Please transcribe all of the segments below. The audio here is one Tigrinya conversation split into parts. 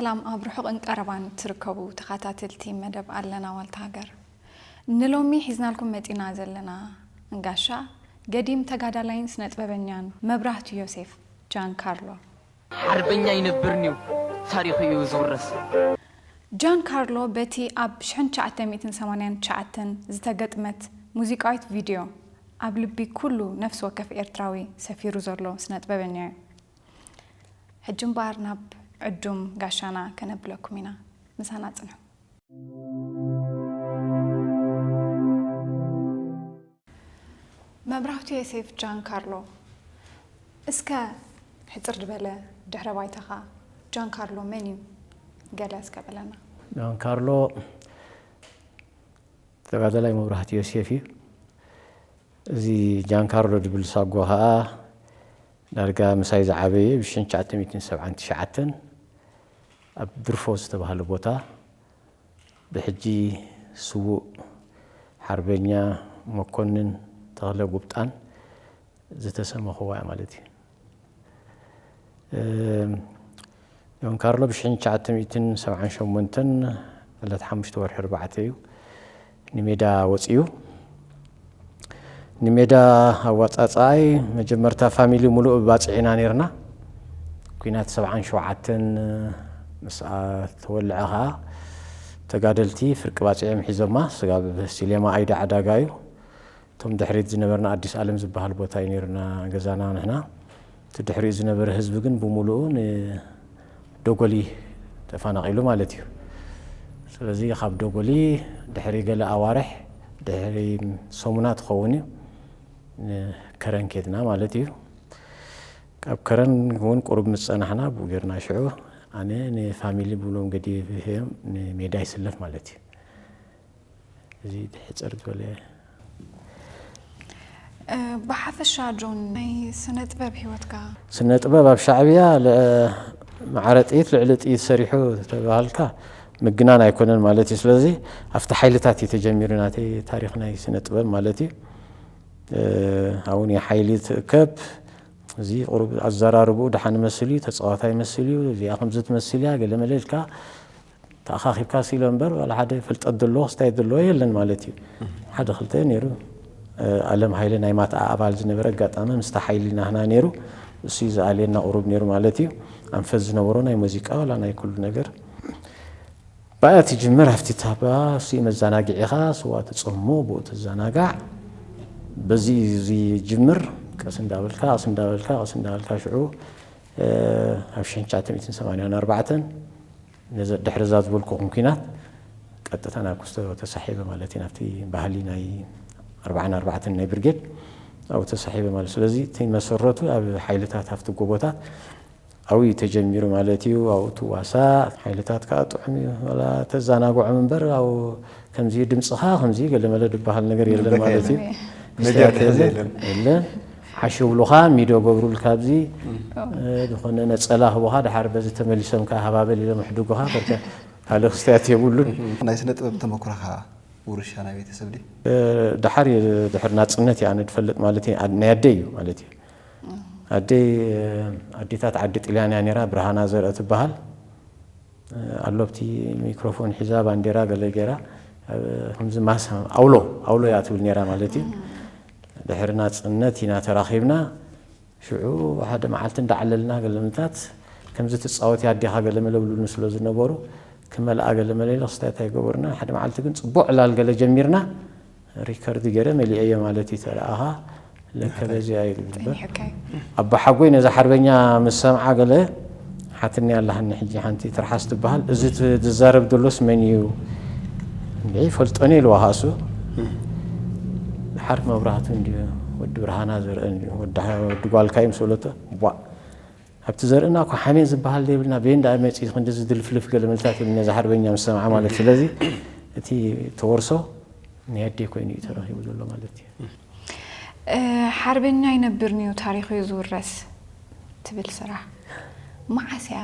ሰላም ኣብ ርሑቕን ቀረባን ትርከቡ ተኸታተልቲ መደብ ኣለና ዋልታ ሃገር። ንሎሚ ሒዝናልኩም መጺና ዘለና ጋሻ ገዲም ተጋዳላይን ስነጥበበኛን መብራህቱ ዮሴፍ ጃን ካርሎ። ሓርበኛ ይነብር ኒው ታሪኹ እዩ ዝውረስ። ጃን ካርሎ በቲ ኣብ ሽሕን ትሽዓተ ሚእትን ሰማንያን ትሽዓተን ዝተገጥመት ሙዚቃዊት ቪድዮ ኣብ ልቢ ኩሉ ነፍሲ ወከፍ ኤርትራዊ ሰፊሩ ዘሎ ስነጥበበኛ እዩ። ሕጂ እምበኣር ናብ ዕዱም ጋሻና ከነብለኩም ኢና። ምሳና ጽንሑ። መብራህቱ ዮሴፍ ጃን ካርሎ፣ እስከ ሕጽር ዝበለ ድሕረ ባይታኻ፣ ጃን ካርሎ መን እዩ? ገለ እስከ በለና። ጃን ካርሎ ተጋዳላይ መብራህቱ ዮሴፍ እዩ። እዚ ጃን ካርሎ ድብል ሳጓ ኸኣ ዳርጋ ምሳይ ዝዓበየ ብ ሽሕን ትሽዓተ ሚእትን ሰብዓን ትሽዓተን ኣብ ድርፎ ዝተባህለ ቦታ ብሕጂ ስዉእ ሓርበኛ መኮንን ተኽለ ጉብጣን ዝተሰመኽዋ እያ ማለት እዩ። እም፣ ጆን ካርሎ ብ ሽሕን ትሽዓተ ሚእትን ሰብዓን ሸሞንተን ዕለት ሓሙሽተ ወርሒ ኣርባዕተ እዩ ንሜዳ ወጺኡ። ንሜዳ ኣዋጻጽኣይ መጀመርታ ፋሚሊ ሙሉእ ባጽዕ ኢና ነይርና። ኲናት ሰብዓን ሸውዓተን ምስ ተወልዐ ኸኣ ተጋደልቲ ፍርቂ ባጽዕ እዮም ሒዞማ። ስጋብ ሲሌማ ኣይዳ ዕዳጋ እዩ። እቶም ድሕሪት ዝነበርና ኣዲስ ኣለም ዝበሃል ቦታ እዩ ነይርና ገዛና ንሕና። እቲ ድሕሪኡ ዝነበረ ህዝቢ ግን ብምሉኡ ንደጎሊ ተፈናቒሉ ማለት እዩ። ስለዚ ካብ ደጎሊ ድሕሪ ገለ ኣዋርሕ፣ ድሕሪ ሰሙናት ክኸውን እዩ፣ ንከረን ኬድና ማለት እዩ። ካብ ከረን እውን ቁሩብ ምስ ጸናሕና፣ ብኡ ጌርና ሽዑ ኣነ ንፋሚሊ ብሎም ገዲፈዮም ንሜዳ ይስለፍ ማለት እዩ። እዚ ሕጽር ዝበለ። እ፣ ብሓፈሻ ጆን፣ ናይ ስነ ጥበብ ህይወትካ? ስነ ጥበብ ኣብ ሻዕብያ ል-፣ ማዕረ ጥይት ልዕሊ ጥይት ሰሪሑ ተባሃልካ ምግናን ኣይኮነን ማለት እዩ። ስለዚ ኣብቲ ሓይልታት እዩ ተጀሚሩ ናተይ ታሪኽ ናይ ስነ ጥበብ ማለት እዩ። እ፣ ኣብኡ ናይ ሓይሊ ትእከብ፣ እዚ ቁሩብ ኣዘራርብኡ ደሓን ይመስል እዩ፣ ተጻዋታይ ይመስል እዩ፣ እዚኣ ከምዚ ትመስል እያ፣ ገለ መለ ኢልካ ተኣኻኺብካ ሲሎ እምበር፣ ዋላ ሓደ ፍልጠት ዘለዎ ክስታይ ዘለዎ የለን ማለት እዩ። ሓደ ክልተ ነይሩ። እ፣ ኣለም ሃይለ ናይ ማትኣ ኣባል ዝነበረ ኣጋጣሚ ምስታ ሓይሊ ናህና ነይሩ። እሱ እዩ ዝኣልየና ቁሩብ ነይሩ ማለት እዩ። ኣንፈት ዝነበሮ ናይ ሙዚቃ ዋላ ናይ ኩሉ ነገር። ብኣ ትጅምር፣ ኣብቲ ታባ እሱ እዩ መዘናግዒኻ፣ ስዋ ትጸሞ፣ ብኡ ትዘናጋዕ። በዚ እዩ ዝጅምር። ቀስ እንዳበልካ፣ ቀስ እንዳበልካ፣ ቀስ እንዳበልካ ሽዑ፣ እ፣ ኣብ ሽሕን ትሽዓተ ሚእትን ሰማንያን ኣርባዕተን ነዚ ድሕሪ እዛ ዝበልኩኹም ኲናት ቀጥታ ናብ ክስቶ ተሳሒበ ማለት እዩ፣ ናብቲ ባህሊ ናይ ኣርባዓን ኣርባዕተን ናይ ብርጌድ ኣብኡ ተሳሒበ ማለት። ስለዚ እቲ መሰረቱ ኣብ ሓይልታት ኣብቲ ጎቦታት ኣብኡ እዩ ተጀሚሩ ማለት እዩ። ኣብኡ ትዋሳእ፣ ሓይልታት ከዓ ጥዑም እዩ፣ ዋላ ተዘናግዖም እምበር፣ ኣብኡ ከምዚ ድምፅኻ ከምዚ ገለመለ ዝበሃል ነገር የለን ማለት እዩ። መድያ ትሕዝ የለን። የለን። ሓሽ ይብሉኻ፣ ሚዶ ገብሩልካ፣ ኣብዚ፣ እ፣ ዝኾነ ነፀላ ህቡኻ፣ ድሓር በዚ ተመሊሶም ከዓ ሃባበል ኢሎም ኣሕድጉኻ፣ በርከ ካልእ ክስትያት የብሉን። ናይ ስነ ጥበብ ተመኩሮኻ ውርሻ ናይ ቤተሰብ ድዩ? እ፣ ድሓር እየ፣ ድሕሪ ናፅነት እየ ኣነ ዝፈልጥ ማለት እየ፣ ኣድ-፣ ናይ ኣደይ እዩ ማለት እዩ። ኣደይ፣ እ፣ ኣዴታት ዓዲ ጥልያን እያ ነይራ፣ ብርሃና ዘርአ ትበሃል። እ፣ ኣሎ ኣብቲ ሚክሮፎን ሒዛ ባንዴራ ገለ ገይራ፣ እ፣ ከምዚ ማስ ኣውሎ፣ ኣውሎ እያ ትብል ነይራ ማለት እዩ። ድሕሪ ናፅነት ኢና ተራኺብና። ሽዑ ሓደ መዓልቲ እንዳዓለልና ገለመለታት ከምዚ ትጻወት ኣዴኻ ገለመለ ብሉኒ ስለ ዝነበሩ ክመልኣ ገለመለ ኢለ ክስታይ ኣይገበርና። ሓደ መዓልቲ ግን ጽቡቕ ዕላል ገለ ጀሚርና፣ ሪከርድ ገይረ መሊኤዮ ማለት እዩ። ተረኣኻ ለከ በዚኣ ኢሉ ነበር። ጸኒሑካ እዩ። ኣቦሓጎይ ነዛ ሓርበኛ ምስ ሰምዓ ገለ ሓትኒ ኣለሃኒ ሕጂ ሓንቲ ትርሓስ ትበሃል። እዚ ት-፣ ዝዛረብ ዘሎስ መን እዩ? እንድዒ ይፈልጦን ኢልዋ ኻእሱ። ድሓር መብራህቱ እንድዩ ወዲ ብርሃና ዘርአ እንድዩ ወዲ ሓ-፣ ወዲ ጓልካ እዩ ምስ በለቶ፣ ቧእ። ኣብቲ ዘርእና እኮ ሓሜን ዝበሃል ዘይብልና፣ በየን ደኣ መጺኡ ክንድዚ ዝድልፍልፍ ገለ መልታት የብልና፣ ነዛ ሓርበኛ ምስ ሰምዓ ማለት። ስለዚ እቲ ተወርሶ ናይ ኣደይ ኮይኑ እዩ ተረኺቡ ዘሎ ማለት እዩ። እ፣ ሓርበኛ ይነብር ኒው ታሪኹ እዩ ዝውረስ ትብል ስራሕ መዓስ እያ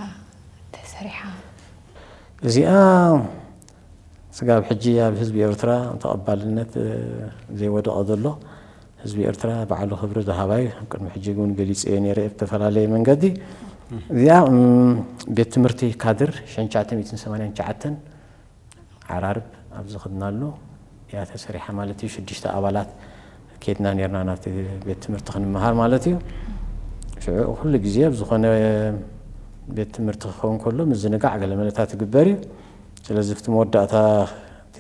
ተሰሪሓ? እዚኣ ስጋብ ሕጂ ኣብ ህዝቢ ኤርትራ ተቐባልነት፣ እ፣ ዘይወደቐ ዘሎ፣ ህዝቢ ኤርትራ ባዕሉ ክብሪ ዝሃባይ፣ ኣብ ቅድሚ ሕጂ እውን ገሊጸዮ ነይረ ብዝተፈላለየ መንገዲ። እዚኣ ቤት ትምህርቲ ካድር ሽሕን ትሽዓተ ሚእትን ሰማንያን ትሽዓተን ዓራርብ ኣብ ዝኸድናሉ እያ ተሰሪሓ ማለት እዩ። ሽዱሽተ ኣባላት ኬድና ነርና ናብቲ ቤት ትምህርቲ ክንመሃር ማለት እዩ። ሽዑ ኩሉ ግዜ ኣብ ዝኾነ ቤት ትምህርቲ ክኸውን ከሎ ምዝንጋዕ ገለ መለታት ትግበር እዩ። ስለዚ ኣብቲ መወዳእታ እቲ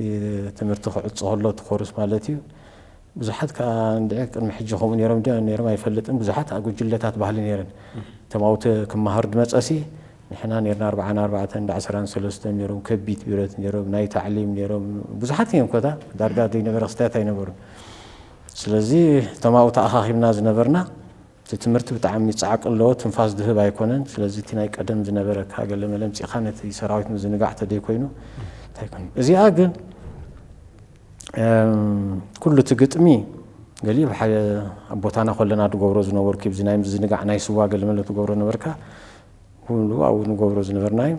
ትምህርቲ ክዕጾ ከሎ እቲ ኮርስ ማለት እዩ። ብዙሓት ከዓ እንድዒ ቅድሚ ሕጂ ከምኡ ነይሮም ድዮም ነይሮም ኣይፈልጥን። ብዙሓት ጉጅለታት ባህሊ ነይረን። እቶም ኣብኡ ክመሃሩ ዝመጸሲ ንሕና ነርና ኣርብዓን ኣርባዕተን እንዳ ዕስራን ሰለስተን ነይሮም፣ ከቢት ብረት ነይሮም፣ ናይ ታዕሊም ነይሮም፣ ብዙሓት እዮም ኮታ ዳርጋ ዘይነበረ ክስታያት ኣይነበሩን። ስለዚ እቶም ኣብኡ ተኣኻኺብና ዝነበርና እቲ ትምህርቲ ብጣዕሚ ጻዕቂ ኣለዎ፣ ትንፋስ ዝህብ ኣይኮነን። ስለዚ እቲ ናይ ቀደም ዝነበረካ ገለ መለ ኣምጺእካ ነቲ ሰራዊት ምዝንጋዕ ተደይኮይኑ እንታይ ኮይኑ እዚኣ ግን ኩሉ እቲ ግጥሚ ገሊኡ ኣቦታና ኮለና ትገብሮ ዝነበርኩ ብዚ ናይ ምዝንጋዕ ናይ ስዋ ገለመለ ትገብሮ ነበርካ። ኩሉ ኣብኡ ንገብሮ ዝነበርና እዩ።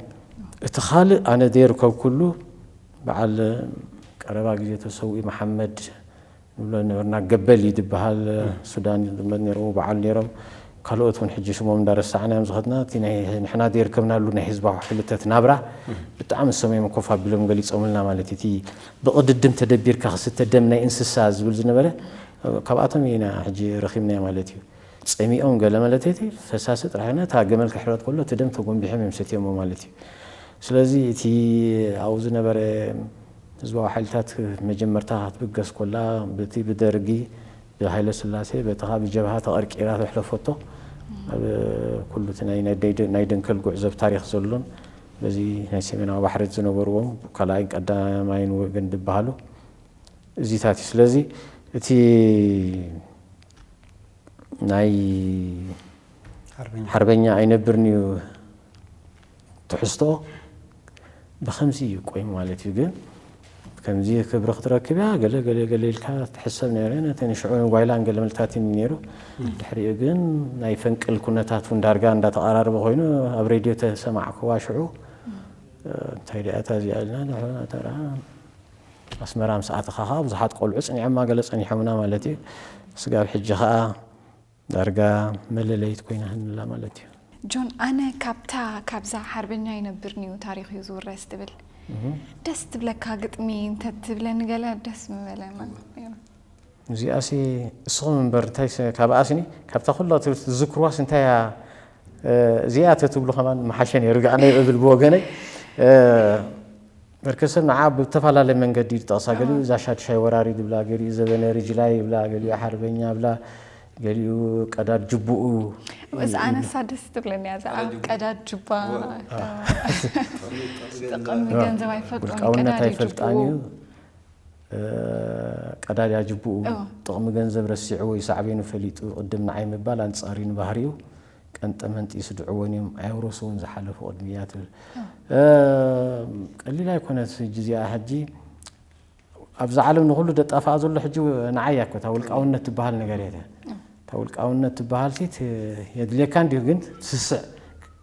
እቲ ካልእ ኣነ ዘይርከብ ኩሉ በዓል ቀረባ ግዜ ተሰውኢ መሓመድ ንብሎ ነበርና። ገበል እዩ ዝበሃል። ሱዳን ዝመት ነይሮም በዓል ነይሮም። ካልኦት እውን ሕጂ ሽሞም እንዳረሳዕና እዮም ዝኸድና። እቲ ናይ ንሕና ዘይርከብናሉ ናይ ህዝባዊ ሓይልታት ናብራ ብጣዕሚ ሰመዮም ኮፍ ኣቢሎም ገሊፆምልና ማለት እዩ። እቲ ብቕድድም ተደቢርካ ክስተ ደም ናይ እንስሳ ዝብል ዝነበረ ካብኣቶም ኢና ሕጂ ረኺብናዮ ማለት እዩ። ፀሚኦም ገለ መለተይቲ ፈሳሲ ጥራሕ ነታ ገመል ክሕረት ከሎ እቲ ደም ተጎንቢሖም እዮም ሰትዮሞ ማለት እዩ። ስለዚ እቲ ኣብኡ ዝነበረ ህዝባዊ ሓይልታት መጀመርታ ክትብገስ ኮላ ብቲ ብደርጊ ብሃይለ ስላሴ በቲ ካብ ጀብሃ ተቐርቂራ ተሕለፈቶ ኣብ ኩሉ እቲ ናይ ናይ ደንከል ጉዕዞ ኣብ ታሪኽ ዘሎን በዚ ናይ ሰሜናዊ ባሕሪ ዝነበርዎም ካልኣይን ቀዳማይን ወገን ዝበሃሉ እዚታት እዩ። ስለዚ እቲ ናይ ሓርበኛ ኣይነብርን እዩ ትሕዝቶ ብከምዚ እዩ ቆይሙ ማለት እዩ። ግን ከምዚ ክብሪ ክትረክብ እያ ገለ ገለ ገለ ኢልካ ትሕሰብ ነይረ። ነቲ ንሽዑ ንጓይላን ገለ መልታትን ነይሩ። ድሕሪኡ ግን ናይ ፈንቅል ኩነታት እውን ዳርጋ እንዳተቐራረበ ኮይኑ ኣብ ሬድዮ ተሰማዕክዋ ሽዑ እንታይ ደኣ እታ እዚኣ ኢልና ንሕና ተራ ኣስመራ ምስ ኣተኻ ኸዓ ብዙሓት ቆልዑ ጽኒዖማ ገለ ጸኒሖምና ማለት እዩ። ስጋብ ሕጂ ኸዓ ዳርጋ መለለይት ኮይና ሃንላ ማለት እዩ። ጆን፣ ኣነ ካብታ ካብዛ ሓርበኛ ይነብር ንዩ ታሪኽ እዩ ዝውረስ ትብል ደስ ትብለካ ግጥሚ እንተትብለኒ ገለ ደስ ምበለ ማለት እዩ። እዚኣሲ እስኹም እምበር እንታይ ካብኣስኒ ካብታ ኩላ ትዝክርዋስ እንታይ እያ እዚኣ ተትብሉ ከማን መሓሸ ነይሩ። ኣነ እብል ብወገነይ በርከሰብ ንዓ ብተፈላለየ መንገዲ ይጠቕሳ። ገሊኡ እዛ ሻድሻይ ወራሪ ዝብላ፣ ገሊኡ ዘበነ ርጅላይ ይብላ፣ ገሊኡ ሓርበኛ ይብላ፣ ገሊኡ ቀዳድ ጅቡኡ። እዛ ኣነሳ ደስ ትብለኒ እያ። እዛ ቀዳድ ጅባ ጥቕሚ ገንዘብ ኣይፈልጦን። ውልቃውነት ኣይፈልጣን እዩ። ቀዳድ እያ ጅቡኡ። ጥቕሚ ገንዘብ ረሲዑ ወይ ሳዕቤኑ ፈሊጡ ቅድም ንዓይ ምባል ኣንጻር እዩ ንባህሪኡ። ቀንጠመንጢ ስድዕዎን እዮም ኣየውረስዎን ዝሓለፉ ቅድሚ እያ ትብል። ቀሊል ኣይኮነት ሕጂ እዚኣ ሕጂ ኣብዛ ዓለም ንኩሉ ደጣፍኣ ዘሎ ሕጂ ንዓይ እያ እኮ እታ ውልቃውነት ትበሃል ነገር እያ። እታ ውልቃውነት ትበሃል ሲ የድልየካ እንዲሁ ግን ትስስዕ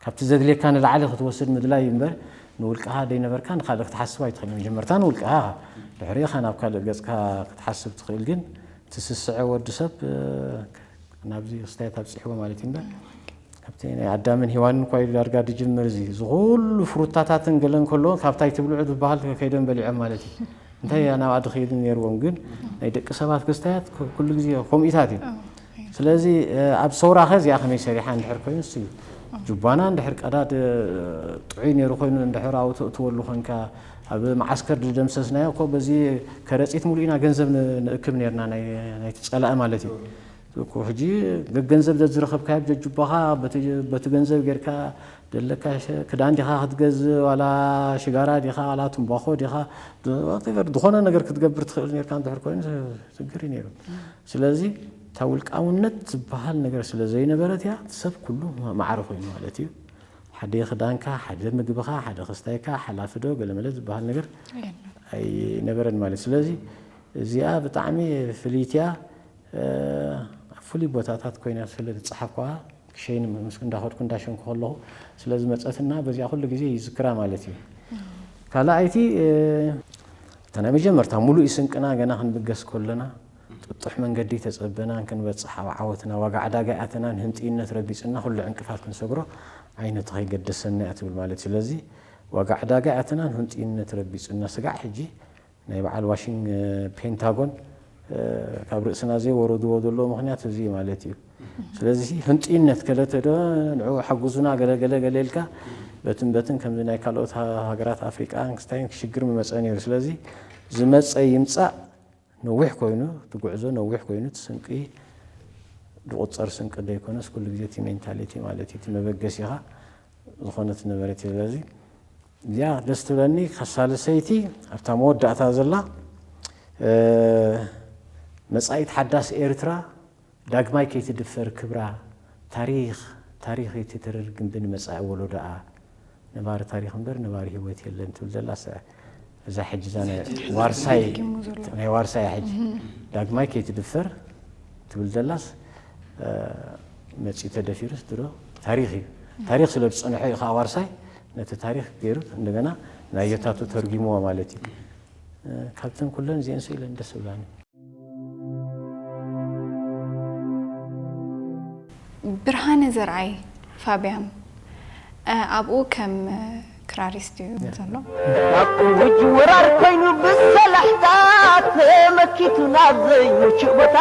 ካብቲ ዘድልየካ ንላዕሊ ክትወስድ ምድላይ እዩ እምበር ንውልቅኻ ደይነበርካ ንካልእ ክትሓስብ ኣይትኽእል። መጀመርታ ንውልቅኻ ድሕሪ ኢኻ ናብ ካልእ ገጽካ ክትሓስብ ትኽእል ግን ትስስዐ ወዲ ሰብ ናብዚ ክስታይ ኣብፂሕዎ ማለት እዩ እምበር ካብቲ ናይ ኣዳምን ሄዋንን እኳ ኢሉ ዳርጋ ድጅምር እዚ ዝኩሉ ፍሩታታትን ገለን ከሎ ካብታይ ትብልዑ ዝበሃል ከይዶም በሊዖም ማለት እዩ። እንታይ እያ ናብኣ ድኽይድ ነይርዎም ግን ናይ ደቂ ሰባት ክስታያት ኩሉ ግዜ ከምኡታት እዩ። ስለዚ ኣብ ሰውራ ኸ እዚኣ ከመይ ሰሪሓ እንድሕር ኮይኑ እሱ እዩ ጁባና እንድሕር ቀዳድ ጥዑይ ነይሩ ኮይኑ እንድሕር ኣብኡ ተእትወሉ ኮንካ ኣብ መዓስከር ዝደምሰስናዮ እኮ በዚ ከረፂት ሙሉእና ገንዘብ ንእክብ ነርና ናይቲ ፀላኢ ማለት እዩ። እኮ ሕጂ ገገንዘብ ዘዝረኸብካዮ ጀጁባኻ በቲ ገንዘብ ጌርካ ደለካ ክዳን ዲኻ ክትገዝእ ዋላ ሽጋራ ዲኻ ዋላ ትንባኾ ዲኻ ዝኾነ ነገር ክትገብር ትኽእል ኔርካ እንድሕር ኮይኑ ችግር እዩ ነይሩ። ስለዚ እታ ውልቃውነት ዝበሃል ነገር ስለ ዘይነበረት እያ ሰብ ኩሉ ማዕረ ኮይኑ ማለት እዩ። ሓደ ክዳንካ፣ ሓደ ምግብኻ፣ ሓደ ክስታይካ፣ ሓላፊ ዶ ገለመለ ዝበሃል ነገር ኣይነበረን ማለት እዩ። ስለዚ እዚኣ ብጣዕሚ ፍልይቲ እያ። ኣብ ፍሉይ ቦታታት ኮይና ስለ ዝፀሓፍኳ ክሸይን ምስ እንዳኸድኩ እንዳሸንኩ ከለኹ ስለ ዝመፀትና በዚኣ ኩሉ ግዜ ይዝክራ ማለት እዩ። ካልኣይቲ እታ ናይ መጀመርታ ሙሉእ ስንቅና ገና ክንብገስ ከለና ብጥሕ መንገዲ ተጸበናን ክንበጽሕ ኣብ ዓወትና ዋጋ ዕዳጋ ኣተናን ህንጥይነት ረቢጽና ኩሉ ዕንቅፋት ክንሰግሮ ዓይነቱ ከይገደሰና እያ ትብል ማለት እዩ። ስለዚ ዋጋ ዕዳጋ ኣተናን ህንጥይነት ረቢጽና ስጋዕ ሕጂ ናይ በዓል ዋሽንግ ፔንታጎን ካብ ርእስና ዘይወረድዎ ዘለዎ ምኽንያት እዚ ማለት እዩ። ስለዚ ህንጥይነት ከለተ ዶ ንዑ ሓጉዙና ገለ ገለ ገለ ኢልካ በትን በትን ከምዚ ናይ ካልኦት ሃ- ሃገራት ኣፍሪቃ ክስታይን ክሽግር ምመፀ ነይሩ። ስለዚ ዝመፀ ይምፃእ ነዊሕ ኮይኑ እቲ ጉዕዞ ነዊሕ ኮይኑ እቲ ስንቂ ዝቁፀር ስንቂ ዘይኮነስ ኩሉ ግዜ እቲ ሜንታሊቲ ማለት እዩ እቲ መበገሲኻ ዝኾነት ነበረት እዩ። ስለዚ እዚኣ ደስ ትብለኒ። ከሳልሰይቲ ኣብታ መወዳእታ ዘላ መጻኢት ሓዳስ ኤርትራ ዳግማይ ከይትድፈር ክብራ ታሪኽ ታሪኽ እቲ ትርር ግንቢ ንመጻኢ ወለዶኣ ነባሪ ታሪኽ እምበር ነባሪ ህይወት የለን ትብል ዘላ እዛ ሕጂ እዛ ናይ ዋርሳይ ናይ ዋርሳይ ሕጂ ዳግማይ ከይትድፈር ትብል ዘላስ መጺኡ ተደፊሩስ ድሮ ታሪኽ እዩ። ታሪኽ ስለ ዝጸንሖ እዩ ከዓ ዋርሳይ ነቲ ታሪኽ ገይሩ እንደገና ናዮታቱ ተርጊምዎ ማለት እዩ። ካብተን ኩለን እዚአን ስኢለን ደስ ብላኒ። ብርሃነ ዘርኣይ ፋብያን ኣብኡ ከም ክራሪስት እዩ ዘሎ። ናብ እውጅ ወራር ኮይኑ ብሰላሕታ ተመኪቱ ናብ ዘይምቹእ ቦታ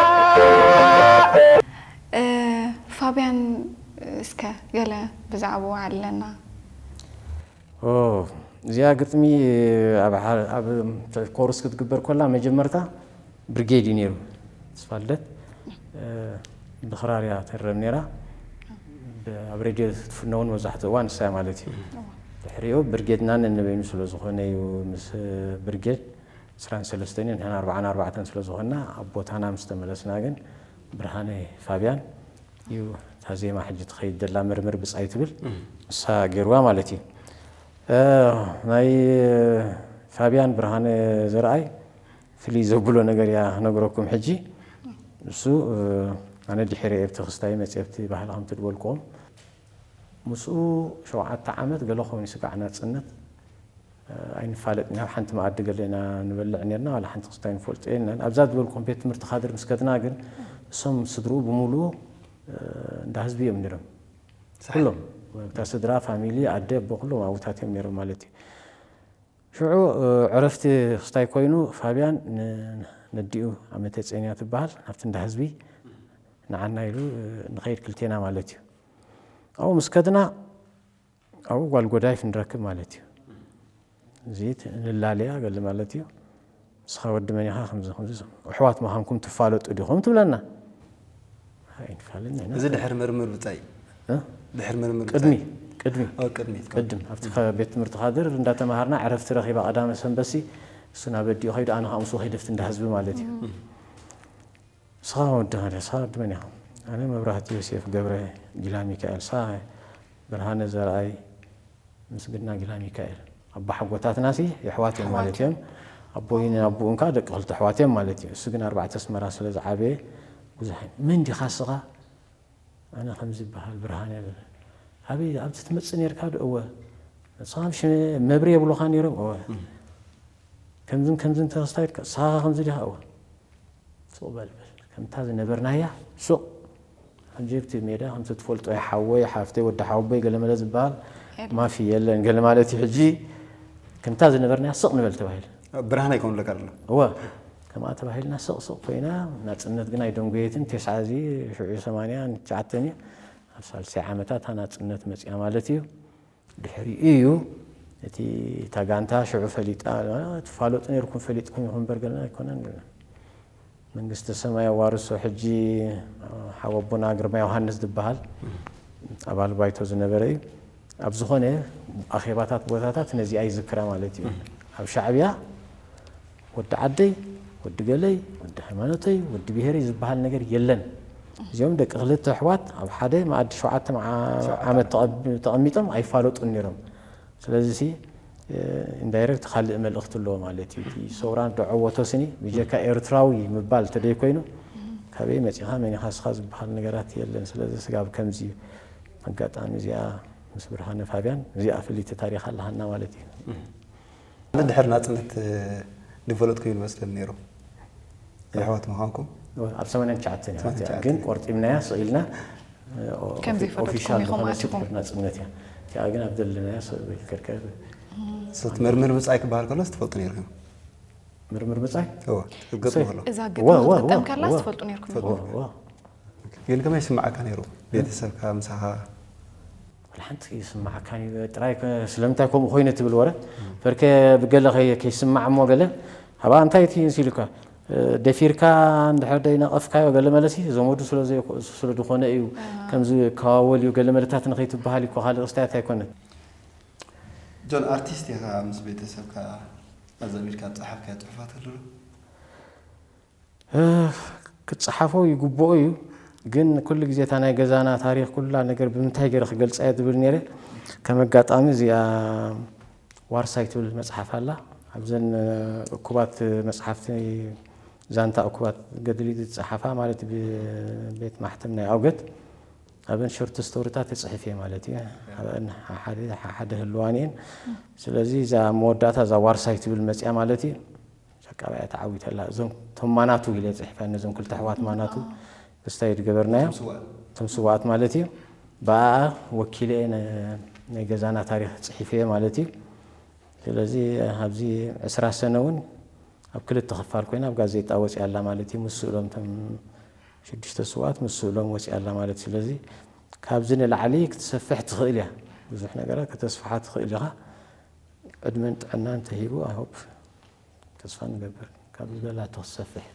ፋብያን እስከ ገለ ብዛዕባኡ ኣለና። እዚኣ ግጥሚ ኣብ ኮርስ ክትግበር ኮላ መጀመርታ ብርጌድ እዩ ነይሩ ተስፋልደት ብኽራር እያ ተረብ ነይራ። ኣብ ሬድዮ ትፍነውን መብዛሕትኡ እዋን ንሳ ማለት እዩ። ድሕሪኡ ብርጌድና ነንበይኑ ስለ ዝኾነ እዩ ምስ ብርጌድ ዕስራን ሰለስተን እዩ ንሕና ኣርባዓን ኣርባዕተን ስለ ዝኾንና ኣብ ቦታና ምስ ተመለስና ግን ብርሃነ ፋብያን እዩ እታ ዜማ ሕጂ ትኸይድ ዘላ መርምር ብጻይ ትብል እሳ ገይርዋ ማለት እዩ። ናይ ፋብያን ብርሃነ ዘርኣይ ፍልይ ዘብሎ ነገር እያ ክነግረኩም ሕጂ። እሱ ኣነ ድሕሪ ኤብቲ ክስታይ መፅኤ ብቲ ባህሊ ከምቲ ድበልክዎም ምስኡ ሸውዓተ ዓመት ገለ ኮይኑ ስጋዕ ናፅነት ኣይንፋለጥን ኢና። ኣብ ሓንቲ መኣዲ ገለ ኢና ንበልዕ ነርና፣ ዋላ ሓንቲ ክስታይ ንፈልጦ የልናን። ኣብዛ ዝበልኩም ቤት ትምህርቲ ካድር ምስ ከድና ግን እሶም ስድርኡ ብምሉኡ እንዳ ህዝቢ እዮም ነይሮም። ኩሎም እታ ስድራ፣ ፋሚሊ፣ ኣደ፣ ኣቦ ኩሎም ኣብታት እዮም ነይሮም ማለት እዩ። ሽዑ ዕረፍቲ ክስታይ ኮይኑ ፋብያን ነዲኡ ኣመተ ጼንያ ትበሃል ናብቲ እንዳ ህዝቢ ንዓና ኢሉ ንኸይድ ክልቴና ማለት እዩ። ኣብኡ ምስ ከድና ኣብኡ ጓል ጎዳይፍ ንረክብ ማለት እዩ። እዚ ንላለያ ገለ ማለት እዩ። ንስኻ ወዲ መን ኢኻ ከምዚ ከምዚ ኣሕዋት ምዃንኩም ትፋለጡ ዲኹም ትብለና። ኣይንፋልን ኢና። እዚ ድሕሪ ምርምር ብጻይ እ? ድሕሪ ምርምር ቅድሚ ብጻይ ቅድሚ ኣብ ቅድሚት ቅድም ኣብቲ ከ- ቤት ትምህርቲ ካድር እንዳተማሃርና ዕረፍቲ ረኺባ ቀዳመ ሰንበሲ እሱ ናብ ኣዲኡ ከይዱ ኣነ ከዓ ምስኡ ከይደ ኣብቲ እንዳ ህዝቢ ማለት እዩ። ንስኻ ወዲ ኸደ ንስኻ ወዲ መን ኢኻ? ኣነ መብራህቲ ዮሴፍ ገብረ ጊላ ሚካኤል ንስኻ ብርሃነ ዘርኣይ ምስግና ጊላ ሚካኤል ኣቦሓጎታትና ሲ የሕዋት እዮም ማለት እዮም። ኣቦይን ኣቦኡን ከዓ ደቂ ክልተ ኣሕዋት እዮም ማለት እዩ። እሱ ግን ኣርባዕተ ኣስመራ ስለ ዝዓበየ ብዙሕ መን ዲኻ ንስኻ? ኣነ ከምዚ ይበሃል ብርሃነ ይብል። ኣበይ ኣብዚ ትመጽእ ነርካ ዶ? እወ። ንስኻ ምሽ መብሪ የብሉኻ ነይሮም? እወ። ከምዝን ከምዝን ተኸስታይትካ ንስኻ ከምዚ ዲኻ? እወ። ሱቕ በል በል ከምታ ዝነበርናያ ሱቕ። ሕጂ ኣብቲ ሜዳ ከምቲ ትፈልጦ ሓወይ ሓፍተይ ወዲ ሓወቦይ ገለመለ ዝበሃል ማፊ የለን ገለ ማለት እዩ። ሕጂ ከምታ ዝነበርናያ ስቕ ንበል ተባሂሉ። ብርሃን ኣይኮኑለካ ኣሎ እወ ከምኣ ተባሂልና ስቕ ስቕ ኮይና ናፅነት ግን ኣይደንጎየትን። ቴስዓ እዚ ሽዑ ሰማንያ ትሽዓተን እዩ ኣብ ሳልሳይ ዓመታት ናፅነት መፅያ ማለት እዩ። ድሕሪኡ እዩ እቲ እታ ጋንታ ሽዑ ፈሊጣ ትፋለጡ ነርኩም ፈሊጥኩም ይኹን በር ገለና ኣይኮነን መንግስተ ሰማይ ኣዋርሶ ሕጂ ሓወቦና ግርማ ዮሃንስ ዝበሃል ኣባል ባይቶ ዝነበረ እዩ። ኣብ ዝኾነ ኣኼባታት ቦታታት ነዚኣ ይዝክራ ማለት እዩ። ኣብ ሻዕብያ ወዲ ዓደይ፣ ወዲ ገለይ፣ ወዲ ሃይማኖተይ፣ ወዲ ብሄረይ ዝበሃል ነገር የለን። እዚኦም ደቂ ክልተ ኣሕዋት ኣብ ሓደ መኣዲ ሸውዓተ መዓ- ዓመት ተቐብ- ተቐሚጦም ኣይፋለጡን ነይሮም። ስለዚ ሲ ኢንዳይረክት ካልእ መልእኽቲ ኣለዎ ማለት እዩ። እቲ ሰውራ ዶ ዓወቶ ስኒ ብጀካ ኤርትራዊ ምባል ተደይኮይኑ ካበይ መፂኻ መን ኢኻ ስኻ ዝበሃል ነገራት የለን። ስለዚ ስጋብ ከምዚ እዩ። ኣጋጣሚ እዚኣ ምስ ብርሃነ ፋብያን እዚኣ ፍልይቲ ታሪኽ ኣለሃና ማለት እዩ። ድሕር ናፅነት ዲቨሎፕ ኮይኑ መስለኒ ነይሩ የሕዋት ምዃንኩም ኣብ ሰማንያን ትሽዓተን እያ። ግን ቆርጢምናያ ስቕ ኢልና ከም ዘይፈለጥኩም ኦፊሻል ኢኹም ዝኾነ ኣቲኹም። ስድርና ጽምነት እያ። እቲኣ ግን ኣብ ዘለናያ ሰብ ይከርከብ። ስት ምርምር ብጻይ ክበሃል ከሎ ትፈልጡ ነርኩም? ምርምር ብጻይ እወ ክትገጥሙ ከሎ እዛ ዋ፣ ግጥሚ ዋ፣ ዋ፣ ክትግጠም ከላ ዋ። ትፈልጡ ነርኩም። ዋ፣ ዋ። ግን ከመይ ይስምዓካ ነይሩ? ቤተሰብካ ምሳኻ ወላ ሓንቲ ይስምዓካን እዩ። ጥራይ ከ-፣ ስለምንታይ ከምኡ ኮይነ ትብል ወረ? በርከ ብገለ ከይ-፣ ከይስማዕ እሞ ገለ፣ "ኣባ እንታይ እቲ?" ኢሉካ፣ "ደፊርካ እንድሕር ደይነቐፍካዮ ገለ መለሲ ዘመዱ ስለ ዘይኮ-፣ ስለ ዝኾነ እዩ ከምዚ ከዋወል እዩ ገለ መለታት ንኸይትበሃል እዩ እኮ፣ ካልእ ክስታያት ኣይኮነን። ጆን፣ ኣርቲስት ኢኻ፣ ምስ ቤተሰብካ ኣዛሚድካ ዝጸሓፍካዮ ጽሑፋት ኣሎ ዶ? እ፣ ክጸሓፎ ይግብኦ እዩ፣ ግን ኩሉ ግዜ እታ ናይ ገዛና ታሪኽ ኩላ ነገር ብምንታይ ገይረ ክገልጻ እየ ዝብል ነይረ። ከም ኣጋጣሚ እዚኣ ዋርሳይ ትብል መጽሓፍ ኣላ። ኣብዘን እኩባት መጽሓፍቲ፣ ዛንታ እኩባት ገድሊ ዝጸሓፋ ማለት ብቤት ማሕተም ናይ ኣውገት ኣብን ሾርት ስቶሪታት ተጽሒፍ እየ ማለት እዩ። ኣብን ሓደ፣ ሓደ ህልዋን እየን። ስለዚ እዛ መወዳእታ እዛ ዋርሳይ ትብል መጽያ ማለት እዩ። በቃ ብኣ ተዓዊተላ። እዞም፣ እቶም ማናቱ ኢለ ጽሒፈ፣ ነዞም ክልተ ኣሕዋት ማናቱ ክስታይ ዝገበርናዮ፣ እቶም ስዋኣት ማለት እዩ። ብኣ ወኪለ እየ ነ-፣ ናይ ገዛና ታሪኽ ጽሒፈ እየ ማለት እዩ። ስለዚ ኣብዚ ዕስራ ሰነ እውን ኣብ ክልተ ክፋል ኮይና ኣብ ጋዜጣ ወፂኣ ኣላ ማለት እዩ። ምስ ስእሎም፣ እቶም ሽዱሽተ ስዋኣት ምስ ስእሎም ወፂኣ ኣላ ማለት እዩ። ስለዚ ካብዚ ንላዕሊ ክትሰፍሕ ትኽእል እያ። ብዙሕ ነገራት ከተስፍሓ ትኽእል ኢኻ። ዕድመን ጥዕናን ተሂቡ፣ I hope፣ ተስፋ ንገብር ካብ ዝበላቶ ክትሰፍሕ።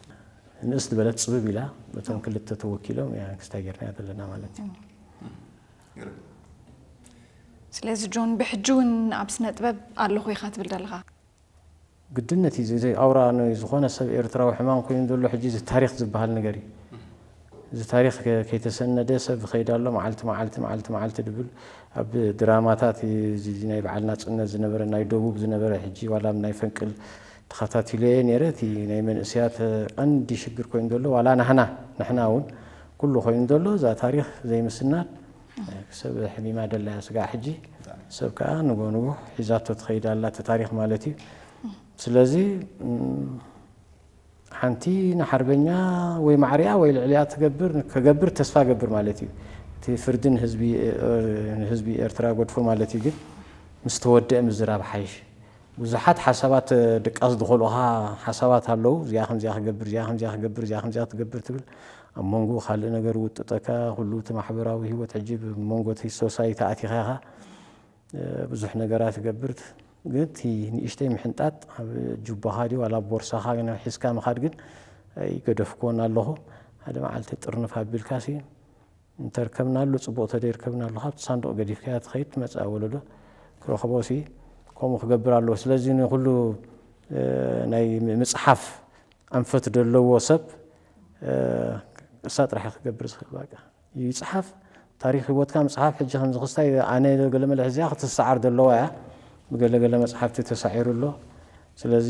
ንእስ ዝበለት ጽብብ ኢላ፣ ነቶም ክልተ ተወኪሎም እያ ክስታይ ጌርናያ ዘለና ማለት እዩ። ስለዚ ጆን፣ ብሕጂ እውን ኣብ ስነ ጥበብ ኣለኹ ኢኻ ትብል ዘለኻ? ግድነት እዩ። እዚ ኣውራ ናይ ዝኾነ ሰብ ኤርትራዊ ሕማም ኮይኑ ዘሎ ሕጂ፣ እዚ ታሪኽ ዝበሃል ነገር እዩ። እዚ ታሪኽ ከ-፣ ከይተሰነደ ሰብ ይኸይድ ኣሎ፣ መዓልቲ መዓልቲ፣ መዓልቲ መዓልቲ ድብል። ኣብ ድራማታት እዚ ናይ በዓል ናጽነት ዝነበረ፣ ናይ ደቡብ ዝነበረ፣ ሕጂ ዋላ ኣብ ናይ ፈንቅል ተኸታቲለየ ነይረ። እቲ ናይ መንእሰያት ቀንዲ ሽግር ኮይኑ ዘሎ፣ ዋላ ናህና፣ ንሕና እውን ኩሉ ኮይኑ ዘሎ፣ እዛ ታሪኽ ዘይምስናድ፣ ሰብ ሕሚማ ደላያ ስጋዕ ሕጂ፣ ሰብ ከኣ ንጎ ንጎ ሒዛቶ ትኸይድ ኣላ፣ እቲ ታሪኽ ማለት እዩ። ስለዚ፣ እም፣ ሓንቲ ንሓርበኛ ወይ ማዕሪኣ ወይ ልዕሊኣ ትገብር፣ ከገብር ተስፋ ገብር ማለት እዩ። እቲ ፍርዲ ንህዝቢ፣ ንህዝቢ ኤርትራ ገድፎ ማለት እዩ። ግን ምስ ተወደአ ምዝራብ ሓይሽ። ብዙሓት ሓሳባት ድቃስ ዝኸልኡኻ ሓሳባት ኣለዉ። እዚኣ ከምዚኣ ክገብር፣ እዚኣ ከምዚኣ ክገብር፣ እዚኣ ከምዚኣ ትገብር ትብል። ኣብ መንጎ ካልእ ነገር ውጥጠካ፣ ኩሉ እቲ ማሕበራዊ ህይወት ሕጂ ብመንጎ እቲ ሶሳይቲ ኣቲኻ ኢኻ። እ፣ ብዙሕ ነገራት ይገብር። ግን እቲ ንእሽተይ ምሕንጣጥ ኣብ ጁባኻ ድዩ ዋላ ኣብ ቦርሳኻ ግን ሒዝካ ምኻድ ግን ኣይገደፍክዎን ኣለኹ። ሓደ መዓልቲ ጥርንፍ ኣቢልካ ሲ እንተርከብናሉ ጽቡቕ፣ ተደይርከብናሉ ካብቲ ሳንዱቕ ገዲፍካያ ትኸይድ፣ ትመጽእ ወለዶ ክረኽቦ ሲ ከምኡ ክገብር ኣለዎ። ስለዚ ንኹሉ፣ እ፣ ናይ ምጽሓፍ ኣንፈት ዘለዎ ሰብ፣ እ፣ እሳ ጥራሕ ክገብር ዝኽእል በቃ። ይጽሓፍ፣ ታሪኽ ህይወትካ ምጽሓፍ። ሕጂ ከምዚ ክስታይ ኣነ ገለ መለ ሕዚኣ ክትሰዓር ዘለዋ እያ። ብገለ ገለ መጽሓፍቲ ተሳዒሩ ኣሎ። ስለዚ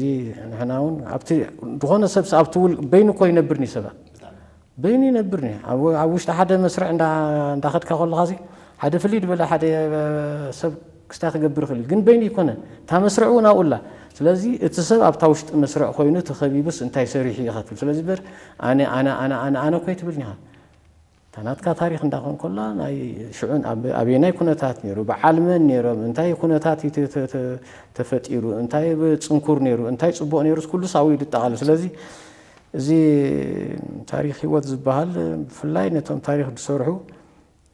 ንሕና እውን ኣብቲ ዝኾነ ሰብ ኣብቲ ውል-፣ በይኑ እኮ ይነብር ኒ ሰባት። በይኑ ይነብር ኒ። ኣብ፣ ኣብ ውሽጢ ሓደ መስርዕ እንዳ-፣ እንዳኸድካ ከለኻ ሲ ሓደ ፍልይ ዝበለ ሓደ ሰብ ክስታይ ክገብር ይኽእል እዩ። ግን በይኑ ይኮነን። እታ መስርዕ እውን ኣብኡ ኣላ። ስለዚ እቲ ሰብ ኣብታ ውሽጢ መስርዕ ኮይኑ ተኸቢቡስ እንታይ ሰሪሑ እዩ ኢኻ ትብል። ስለዚ በር ኣነ፣ ኣነ፣ ኣነ፣ ኣነ፣ ኣነ እኮ ኣይትብል ኒኻ። እታ ናትካ ታሪኽ እንዳኾን ከላ ናይ ሽዑን ኣብ-፣ ኣበየናይ ኩነታት ነይሩ፣ በዓል መን ነይሮም፣ እንታይ ኩነታት እዩ ተ-፣ ተ-፣ ተ-፣ ተፈጢሩ፣ እንታይ ብ-፣ ጽንኩር ነይሩ፣ እንታይ ጽቡቕ ነይሩ፣ ኩሉ ሳዊ ይጠቓሉ። ስለዚ እዚ ታሪኽ ህይወት ዝበሃል ብፍላይ ነቶም ታሪኽ ዝሰርሑ፣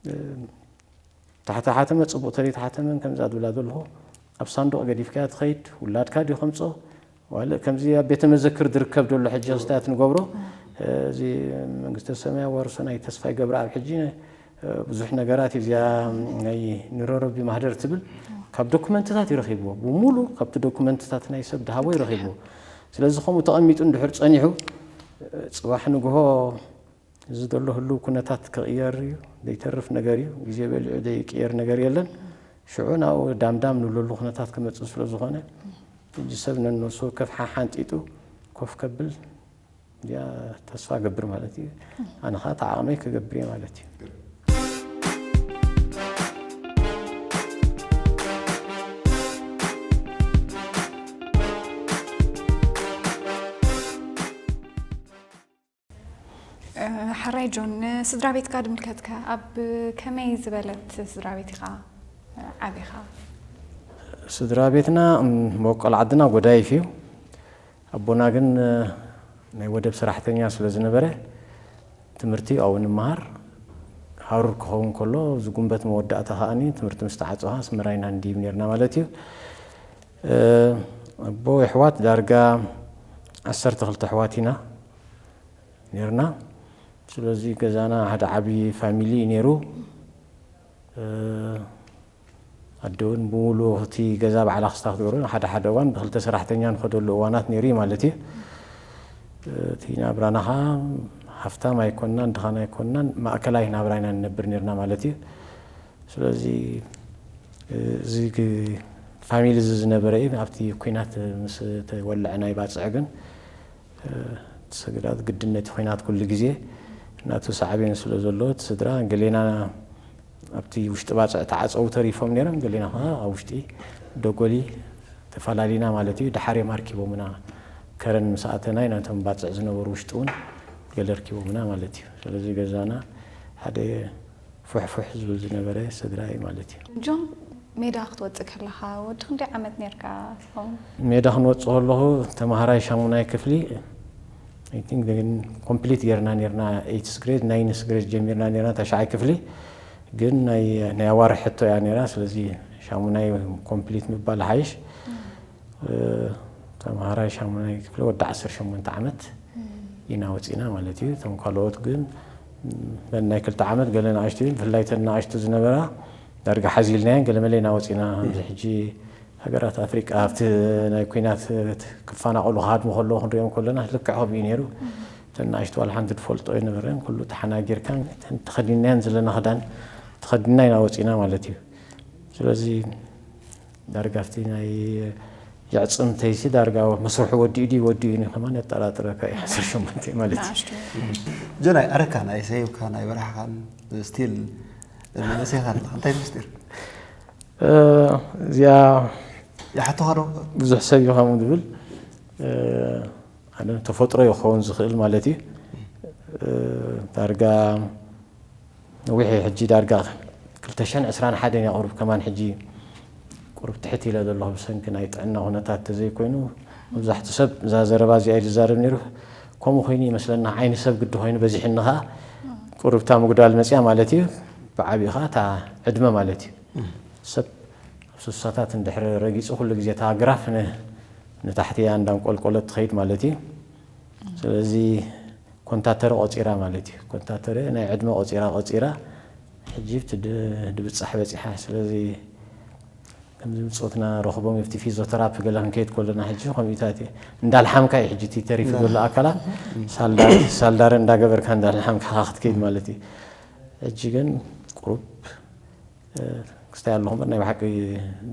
እ፣ ተሓተሓተመ ጽቡቕ ተዘይተሓተመን ከምዛ ዝብላ ዘለኹ ኣብ ሳንዱቕ ገዲፍካያ ትኸይድ፣ ውላድካ ድዩ ከምጾ፣ ዋለ ከምዚ ኣብ ቤተ መዘክር ዝርከብ ዘሎ ሕጂ ክስታት ንገብሮ። እዚ መንግስተ ሰማይ ዋርሶ ናይ ተስፋይ ገብረኣብ ሕጂ፣ እ፣ ብዙሕ ነገራት እዩ። እዚኣ ናይ ንረረቢ ማህደር ትብል ካብ ዶክመንትታት ይረኺብዎ፣ ብሙሉ ካብቲ ዶክመንትታት ናይ ሰብ ድሃቦ ይረኺብዎ። ስለዚ ከምኡ ተቐሚጡ እንድሕር ጸኒሑ፣ እ፣ ጽባሕ ንግሆ እዚ ዘሎ ህሉው ኩነታት ክቕየር እዩ፣ ዘይተርፍ ነገር እዩ። ግዜ በሊዑ ዘይቅየር ነገር የለን። ሽዑ ናብኡ ዳምዳም ንብለሉ ኩነታት ክመጽእ ስለ ዝኾነ፣ ሕጂ ሰብ ነንነብሱ ወከፍ ሓሓንጢጡ ኮፍ ከብል እዚኣ ተስፋ ገብር ማለት እዩ። ኣነ ኸኣ እቲ ዓቕመይ ክገብር እየ ማለት እዩ። ሕራይ ጆን፣ ንስድራ ቤትካ ድምልከትከ ኣብ ከመይ ዝበለት ስድራ ቤት ኢኻ ዓቢኻ? ስድራ ቤትና፣ እም፣ መበቆል ዓድና ጎዳይፍ እዩ። ኣቦና ግን፣ እ፣ ናይ ወደብ ሰራሕተኛ ስለ ዝነበረ፣ ትምህርቲ ኣብኡ ንምሃር፣ ሃሩር ክኸውን ከሎ፣ ዝጉንበት መወዳእታ ከኣኒ ትምህርቲ ምስ ተዓጸኻ ኣስመራ ኢና ንድይብ ነርና ማለት እዩ። እ፣ ኣቦ ኣሕዋት ዳርጋ ዓሰርተ ክልተ ኣሕዋት ኢና ነርና። ስለዚ ገዛና ሓደ ዓቢ ፋሚሊ እዩ ነይሩ። እ፣ ኣደ እውን ብምሉኡ እቲ ገዛ ባዕላ ክስታ ክትገብሮ፣ ሓደ ሓደ እዋን ብክልተ ሰራሕተኛ ንኸደሉ እዋናት ነይሩ እዩ ማለት እዩ። እ፣ እቲ ናብራና ኸዓ ሃፍታም ኣይኮንናን፣ ድኻን ኣይኮንናን፣ ማእከላይ ናብራ ኢና ንነብር ነርና ማለት እዩ። ስለዚ፣ እ፣ እዚ ግ-፣ ፋሚሊ እዚ ዝነበረ እዩ። ኣብቲ ኲናት ምስ ተወልዐ ናይ ባጽዕ ግን፣ እ፣ እቲ ስግዳት ግድነት ኲናት ኩሉ ግዜ ናቱ ሳዕቤን ስለ ዘለዎ፣ እቲ ስድራ ገሌና ኣብቲ ውሽጢ ባጽዕ ተዓጸው ተሪፎም ነይሮም፣ ገሌና ኸዓ ኣብ ውሽጢ ደጎሊ ተፈላሊና ማለት እዩ። ደሓር እዮም ኣርኪቦምና። ከረን ምስ ኣተና፣ ናቶም ባጽዕ ዝነበሩ ውሽጢ እውን ገለ ኣርኪቦምና ማለት እዩ። ስለዚ ገዛና ሓደ ፉሕፉሕ ዝብል ዝነበረ ስድራ እዩ ማለት እዩ። ጆን፣ ሜዳ ክትወጽእ ከለኻ ወዲ ክንደይ ዓመት ነርካ? ሰሙ ሜዳ ክንወጽእ ከለኹ ተማሃራይ ሻሙናይ ክፍሊ፣ I think፣ ኮምፕሊት ጌርና ነርና፣ ኤይትስ ግሬድ፣ ናይንስ ግሬድ ጀሚርና ነርና፣ ታሽዓይ ክፍሊ። ግን ናይ፣ ናይ ኣዋርሕ ሕቶ እያ ነራ። ስለዚ ሻሙናይ ኮምፕሊት ምባል ሓይሽ። እ፣ ተምሃራይ ሻሙናይ ክፍሊ ወዲ ዓሰርተ ሸሞንተ ዓመት ኢና ወፂና ማለት እዩ። እቶም ካልኦት ግን፣ ም፣ ናይ ክልተ ዓመት ገለ ንኣሽቱ እዩ። ብፍላይ ተን ንኣሽቱ ዝነበራ ዳርጋ ሓዚልናየን ገለ መለ ኢና ወፂና። ኣብዚ ሕጂ ሃገራት ኣፍሪቃ ኣብቲ ናይ ኲናት ክፋናቐሉ ክሃድሙ ከለዉ ክንሪኦም ከለና ልክዕ ከምኡ እዩ ነይሩ። እተን ንኣሽቱ ዋላ ሓንቲ ዝፈልጦ ኣይነበረን። ኩሉ ተሓናጊርካን ተኸዲንናየን ዘለና ክዳን ተኸዲንና ኢና ወፂና ማለት እዩ። ስለዚ ዳርጋ ኣብቲ ናይ የዕፅምተይሲ ዳርጋ መስርሑ ወዲኡ ድዩ ወዲኡ እዩ ከማን የጠራጥረካ እዩ። ዓሰርተ ሸሞንተ ማለት እዩ። ንኣሽቱ ጆናይ፣ ኣረካ ናይ ሰይብካ ናይ በረሓኻን ስቲል መንእሰይኻ ኣለኻ። እንታይ ምስጢር? እ፣ እዚኣ ይሓተኻ ዶ? ብዙሕ ሰብ እዩ ከምኡ ዝብል። እ፣ ኣነ ተፈጥሮ ይኸውን ዝኽእል ማለት እዩ። እ፣ ዳርጋ ነዊሕ እዩ ሕጂ፣ ዳርጋ ክልተ ሽሕን ዕስራን ሓደን እየ ቁሩብ ከማን ሕጂ ቁሩብ ትሕት ኢለ ዘለኹ ብሰንኪ ናይ ጥዕና ኩነታት ተዘይኮይኑ፣ መብዛሕትኡ ሰብ እዛ ዘረባ እዚኣ እዩ ዝዛረብ ነይሩ። ከምኡ ኮይኑ ይመስለና፣ ዓይኒ ሰብ ግዲ ኮይኑ በዚሕኒ ኸዓ ቁሩብ እታ ምጉዳል መፅያ ማለት እዩ። ብዓቢኡ ኸዓ እታ ዕድመ ማለት እዩ። ሰብ ኣብ ስሳታት እንድሕሪ ረጊፁ ኩሉ ግዜ እታ ግራፍ ን-፣ ንታሕቲ እያ እንዳንቆልቆለት ትኸይድ ማለት እዩ። ስለዚ ኮንታተረ ቆፂራ ማለት እዩ። ኮንታተረ ናይ ዕድመ ቆፂራ ቆፂራ ሕጂ ኣብቲ ድ-፣ ድብፃሕ በፂሓ። ስለዚ ከምዚ ብፆትና ረኽቦም ኣብቲ ፊዚዮተራፒ ገለ ክንከይድ ከለና ሕጂ ከምኡታት እዩ። እንዳልሓምካ እዩ ሕጂ እቲ ተሪፉ ዘሎ ኣካላት ሳልዳር፣ ሳልዳረ እንዳገበርካ እንዳልሓምካ ክትከይድ ማለት እዩ። ሕጂ ግን ቁሩብ እ፣ ክስታይ ኣለኹ እምበር ናይ ብሓቂ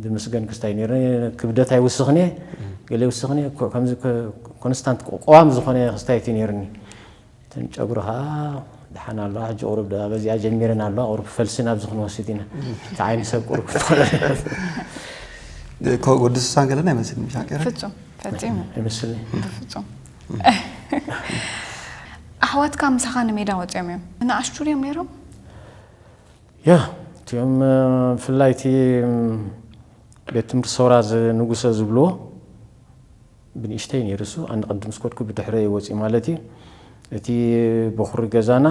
ዝምስገን ክስታይ ነይሩ። ክብደት ኣይውስኽን እየ፣ ገለ ይውስኽን እየ። ኮ-፣ ከምዚ ኮ-፣ ኮንስታንት ቁ-፣ ቅዋም ዝኾነ ክስታይ እቲ ነይሩኒ። እተን ጨጉሪ ኸዓ ደሓን ኣለዋ። ሕጂ ቁሩብ ደኣ በዚኣ ጀሚረን ኣለዋ። ቁሩብ ፈልሲ ናብዚ ክንወስድ ኢና። እቲ ዓይኒ ሰብ ቁሩብ ክኾነ ኮ-፣ ወዲ ስሳን ገለና ኣይመስልን፣ ምሽ ሓቂረ? ፍጹም ፈጺሙ ኣይመስልን። ፍጹም። ኣሕዋትካ ምሳኻ ንሜዳ ወጺኦም እዮም። ንኣሽቱ ድዮም ነይሮም? ያ፣ እቲኦም፣ እ፣ ብፍላይ እቲ፣ እም፣ ቤት ትምህርቲ ሰውራ ዝ-፣ ንጉሰ ዝብልዎ ብንእሽተይ ነይሩ እሱ። ኣነ ቅድም ስኮድኩ ብድሕረ እዩ ወፂኡ ማለት እዩ። እቲ በኹሪ ገዛና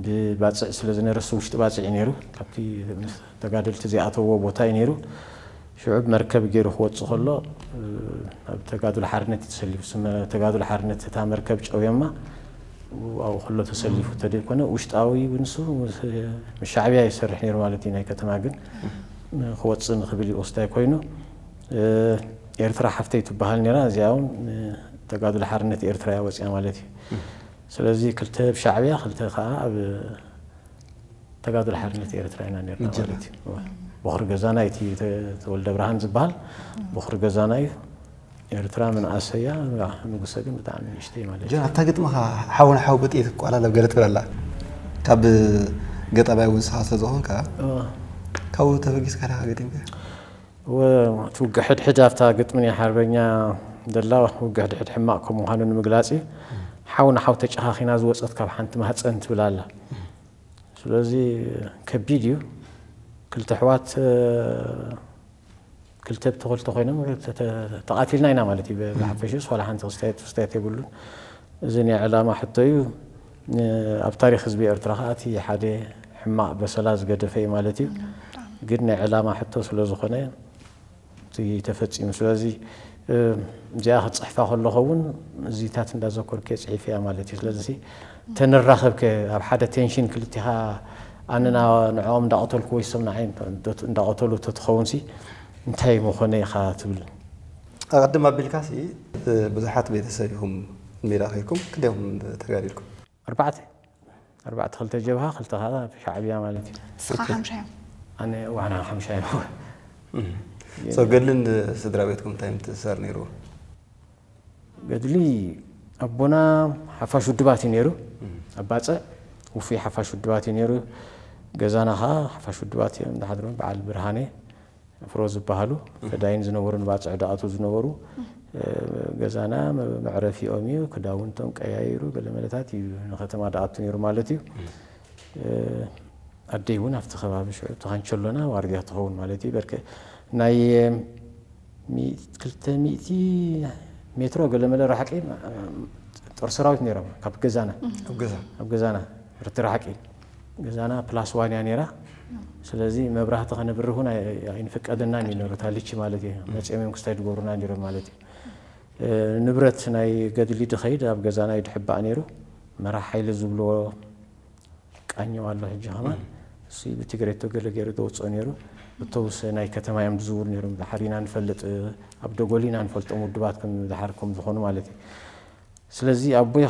ብባፅዕ ስለ ዝነበረ እሱ ውሽጢ ባፅዕ እዩ ነይሩ። ካብቲ ምስ ተጋደልቲ ዘይኣተዎ ቦታ እዩ ነይሩ። ሽዑ ብመርከብ ገይሩ ክወፅእ ከሎ፣ እ፣ ኣብ ተጋድሎ ሓርነት እዩ ተሰሊፉ። ስመ-፣ ተጋድሎ ሓርነት እታ መርከብ ጨውዮማ ኣብኡ ከሎ ተሰሊፉ ተደይኮነ፣ ውሽጣዊ ንሱ ምስ፣ ምስ ሻዕብያ ይሰርሕ ነይሩ ማለት እዩ። ናይ ከተማ ግን ክወፅእ ንክብል እዩ ወስዳይ ኮይኑ። እ፣ ኤርትራ ሓፍተይ ትበሃል ነይራ፣ እዚኣ እውን ተጋድሎ ሓርነት ኤርትራ እያ ወፂኣ ማለት እዩ። ስለዚ ክልተ ብሻዕብያ፣ ክልተ ከዓ ኣብ ተጋድሎ ሓርነት ኤርትራ ኢና ነርና ይጀምር። ማለት እዩ። እወ። ቦኽሪ ገዛና እቲ ተ-፣ ተወልደ ብርሃን ዝበሃል ቦኽሪ ገዛና እዩ። ኤርትራ ምንኣሰያ፣ ንጉሰ ግን ብጣዕሚ ንእሽተይ ማለት እዩ። ጆን፣ ኣብታ ግጥምኻ ሓው ንሓው በጥየ ትቋላለብ ገለ ትብል ኣላ። ካብ ገጣማይ እውን ንስኻ ስለ ዝኾንካ፣ እወ። ካብኡ ተበጊስካ ዲኻ ገጢምካ? እወ፣ እቲ ውግእ ሕድሕድ ኣብታ ግጥሚ ናይ ሓርበኛ ደላ ውግእ ሕድሕድ ሕማቕ ከም ምዃኑ ንምግላጽ እዩ። ሓው ንሓው ተጨኻኺና ዝወፀት ካብ ሓንቲ ማህፀን ትብል ኣላ። ስለዚ ከቢድ እዩ። ክልተ ኣሕዋት ክልተ ብተኸልተ ኮይኖም ተቓቲልና ኢና ማለት እዩ። ብሓፈሽስ ዋላ ሓንቲ ክስታየት ክስታየት የብሉን። እዚ ናይ ዕላማ ሕቶ እዩ። ኣብ ታሪክ ህዝቢ ኤርትራ ከዓ እቲ ሓደ ሕማቕ በሰላ ዝገደፈ እዩ ማለት እዩ። ግን ናይ ዕላማ ሕቶ ስለዝኾነ እቲ ተፈፂሙ። ስለዚ እዚኣ ክፅሕፋ ከለኹ እውን እዚታት እንዳዘኮርኩ እየ ፅሒፈያ ማለት እዩ። ስለዚ ተንራኸብከ ኣብ ሓደ ቴንሽን ክልቲኻ ኣነና ንዕኦም እንዳቐተልኩ ወይ ሰም ንዓይ እንዳቐተሉ ተትኸውን ሲ እንታይ ምኾነ ኢኻ ትብል? ኣቐድም ኣቢልካ ሲ ብዙሓት ቤተሰብ ኢኹም ሜዳ ከይድኩም ክንደይኹም ተጋዲልኩም? ኣርባዕተ ኣርባዕተ ክልተ ጀብሃ ክልተ ከዓ ሻዕብያ ማለት እዩ። ንስኻ ሓምሻዮም። ኣነ ዋና ሓምሻዮም። ሰው ገድልን ስድራ ቤትኩም እንታይ ምትእስሳር ነይርዎ? ገድሊ ኣቦና ሓፋሽ ውድባት እዩ ነይሩ። ኣባፀ ውፉይ ሓፋሽ ውድባት እዩ ነይሩ። ገዛና ከዓ ሓፋሽ ውድባት እዮም ዝሓድሩ። በዓል ብርሃነ ፍሮ ዝበሃሉ ፈዳይን ዝነበሩ ንባፅዕ ደኣቱ ዝነበሩ ገዛና መዕረፊኦም እዩ። ክዳውንቶም ቀያይሩ ገለመለታት እዩ ንከተማ ደኣቱ ነይሩ ማለት እዩ። ኣደይ እውን ኣብቲ ከባቢ ሽዑ ተኻንቸሎና ዋርድያ ትኸውን ማለት እዩ። በርከ ናይ ክልተ ሚእቲ ሜትሮ ገለመለ ራሕቂ ጦር ሰራዊት ነይሮም ካብ ገዛና ኣብ ገዛ ኣብ ገዛና ርቲ ራሕቂ ገዛና ፕላስ ዋን እያ ነይራ። ስለዚ መብራህቲ ከነብርህ እውን ኣይንፍቀደናን እዩ ነሩ ታልቺ ማለት እዩ። መፅኦም እዮም ክስታይ ዝገብሩና ነይሮም ማለት እዩ። ንብረት ናይ ገድሊ ድኸይድ ኣብ ገዛና ይድሕባእ ነይሩ። መራሕ ሓይሊ ዝብልዎ ቃኘው ኣሎ ሕጂ ከማን እሱ ብትግሬቶ ገለ ገይሩ ተውፅኦ ነይሩ። እተውሰ ናይ ከተማ እዮም ዝዝውሩ ነይሮም። ድሓር ኢና ንፈልጥ ኣብ ደጎሊ ኢና ንፈልጦም ውድባት ከም ድሓር ከም ዝኾኑ ማለት እዩ። ስለዚ ኣቦይ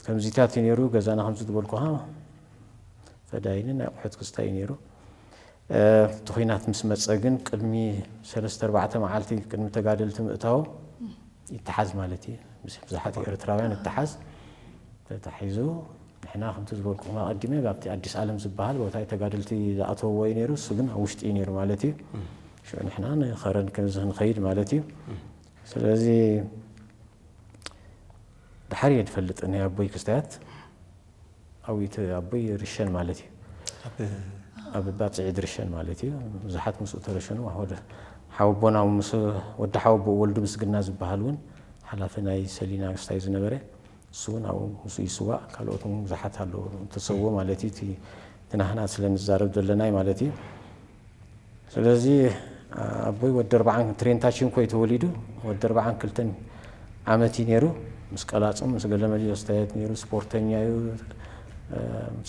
ከምዚታት እዩ ነይሩ። ገዛና ከምዚ ዝበልኩኻ ፈዳይንን ናይ ኣቑሑት ክስታይ እዩ ነይሩ። እቲ ኹናት ምስ መፀ ግን ቅድሚ ሰለስተ ኣርባዕተ መዓልቲ ቅድሚ ተጋደልቲ ምእታዎም ይተሓዝ ማለት እዩ። ምስ ብዙሓት ኤርትራውያን ይተሓዝ። ተታሒዙ ንሕና ከምቲ ዝበልኩኹም ኣቐዲመ ኣብቲ ኣዲስ ኣለም ዝበሃል ቦታ ተጋደልቲ ዝኣተውዎ እዩ ነይሩ። እሱ ግን ኣብ ውሽጢ እዩ ነይሩ ማለት እዩ። ሽዑ ንሕና ንኸረን ክንዚ ክንኸይድ ማለት እዩ። ስለዚ ድሓር እየ ዝፈልጥ ናይ ኣቦይ ክስታያት ኣዊት ኣቦይ ርሸን ማለት እዩ። ኣብ ባፅዒ ድርሸን ማለት እዩ። ብዙሓት ምስኡ ተረሸኑ። ወደ ሓወቦና ምስ ወዲ ሓወቦ ወልዱ ምስግና ዝበሃል እውን ሓላፊ ናይ ሰሊና ክስታይ ዝነበረ እሱ እውን ኣብኡ ምስኡ ይስዋእ። ካልኦት እውን ብዙሓት ኣለዉ ተሰውኦ ማለት እዩ። እቲ ናህና ስለ ንዛረብ ዘለናይ ማለት እዩ። ስለዚ ኣቦይ ወዲ ኣርባዓን ትሬንታችን ኮይ ተወሊዱ ወዲ ኣርባዓን ክልተን ዓመት እዩ ነይሩ። ምስ ቀላፅም ምስ ገለመልዮ ዝተየት ነይሩ። ስፖርተኛ እዩ።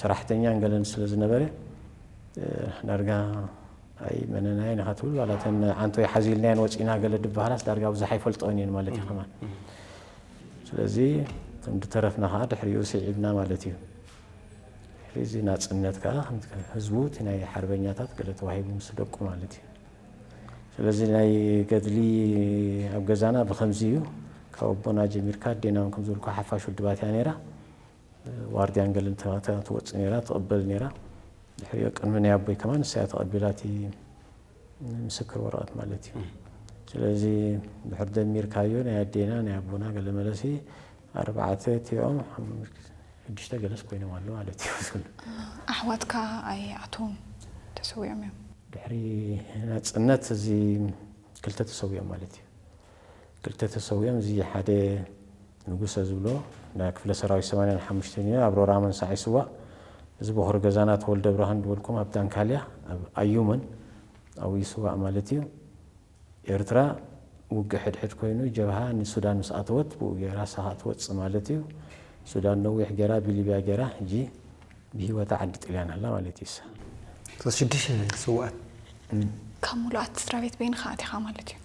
ሰራሕተኛን ገለን ስለ ዝነበረ ዳርጋ ኣይ መነናይ ንኻ ትብል ዋላ ተን ዓንቶ ሓዚልናየን ወፂና ገለ ድበሃላስ ዳርጋ ብዙሕ ኣይፈልጦን እየን ማለት እዩ ከማን። ስለዚ ከም ድተረፍና ከዓ ድሕሪኡ ስዒብና ማለት እዩ። እዚ ናፅነት ከዓ ህዝቡ እቲ ናይ ሓርበኛታት ገለ ተዋሂቡ ምስ ደቁ ማለት እዩ። ስለዚ ናይ ገድሊ ኣብ ገዛና ብከምዚ እዩ። ካብ ኣቦና ጀሚርካ ኣዴና እውን ከም ዝበልኩ ሓፋሽ ውድባት እያ ነይራ። ዋርድያን ገለን ትወፅእ ነይራ ትቕበል ነይራ። ድሕሪኦ ቅድሚ ናይ ኣቦይ ከማን ንሳያ ተቐቢላ እቲ ምስክር ወረቐት ማለት እዩ። ስለዚ ድሕር ደሚርካዮ ናይ ኣዴና ናይ ኣቦና ገለ መለሲ ኣርባዕተ እቲኦም ሽዱሽተ ገለስ ኮይኖም ኣሎ ማለት እዩ። ኣሕዋትካ ኣይኣተውን ተሰዊኦም እዮም። ድሕሪ ናፅነት እዚ ክልተ ተሰዊኦም ማለት እዩ። ክልተ ተሰዊኦም እዚ ሓደ ንጉሰ ዝብሎ ናይ ክፍለ ሰራዊት ሰማንያን ሓሙሽተን እዩ ኣብ ሮራመን ሳዕ ይስዋእ። እዚ በኹሪ ገዛና ተወልደ ብርሃን ዝበልኩም ኣብ ዳንካልያ ኣብ ኣዩመን ኣብኡ ይስዋእ ማለት እዩ። ኤርትራ ውግእ ሕድሕድ ኮይኑ ጀብሃ ንሱዳን ምስ ኣተወት ብኡ ገይራ ሳኻ ትወፅእ ማለት እዩ። ሱዳን ነዊሕ ገይራ ብሊብያ ገይራ ሕጂ ብህይወታ ዓዲ ጥልያን ኣላ ማለት እዩ። እሳ ሶስት ሽዱሽተ ስውኣት ካብ ሙሉኣት ስድራ ቤት በይንኻ ኣቲኻ ማለት እዩ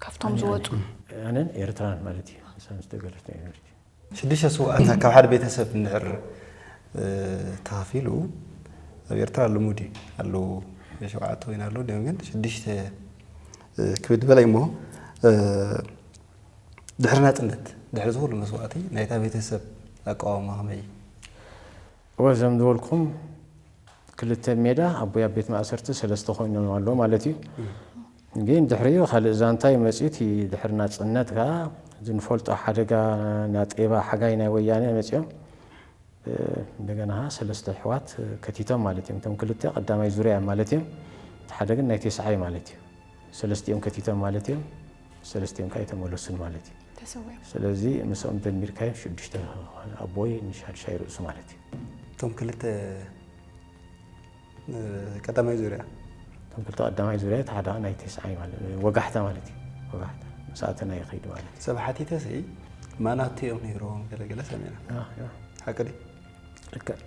ካብቶም ዝወፁ ኣነን ኤርትራን ማለት እዩ። እሳ ምስ ተገለጽ ናይ ኤነርጂ ሽዱሽተ ስውኣት ካብ ሓደ ቤተሰብ እንድሕር ተኻፊሉ ኣብ ኤርትራ ልሙድ እዩ ኣለዉ ሸውዓተ ወይን ኣለዉ ዲም ግን ሽዱሽተ ክብል በላይ እሞ ድሕሪ ናፅነት ድሕሪ ዝኩሉ መስዋእቲ ናይታ ቤተሰብ ኣቃዋማ ከመይ እዩ? እወ ዘም ዝበልኩም ክልተ ሜዳ ኣቦይ ኣብ ቤት ማእሰርቲ ሰለስተ ኮይኖም ኣሎ ማለት እዩ። ግን ድሕሪኡ ካልእ ዛንታ እዩ መጺኡ። እቲ ድሕሪ ናጽነት ከኣ ዝንፈልጦ ሓደጋ ናጤባ ሓጋይ ናይ ወያነ መጺኦም፣ እ፣ እንደገና ከኣ ሰለስተ ኣሕዋት ከቲቶም ማለት እዮም። እቶም ክልተ ቀዳማይ ዙርያ እዮም ማለት እዮም። እቲ ሓደ ግን ናይ ተስዓይ ማለት እዩ። ሰለስቲኦም ከቲቶም ማለት እዮም። ሰለስቲኦም ከኣ ኣይተመለሱን ማለት እዩ። ተሰዊኦም። ስለዚ ምስኦም ደሚርካዮም ሽዱሽተ፣ ኣቦይ ንሻድሻይ ርእሱ ማለት እዩ። እቶም ክልተ፣ እ፣ ቀዳማይ ዙርያ? እቶም ክልተ ቀዳማይ ዙርያ፣ እቲ ሓደ ናይ ተስዓይ ማለት፣ ወጋሕታ ማለት እዩ። ወጋሕታ። ምስ ኣተና ይኸይድ ማለት እዩ። ሰብ ሓቲተሲ ማናቱ እዮም ነይሮም ገለ ገለ ሰሚዕና። ያ፣ ያ። ሓቂ ድዩ? ልክዕ።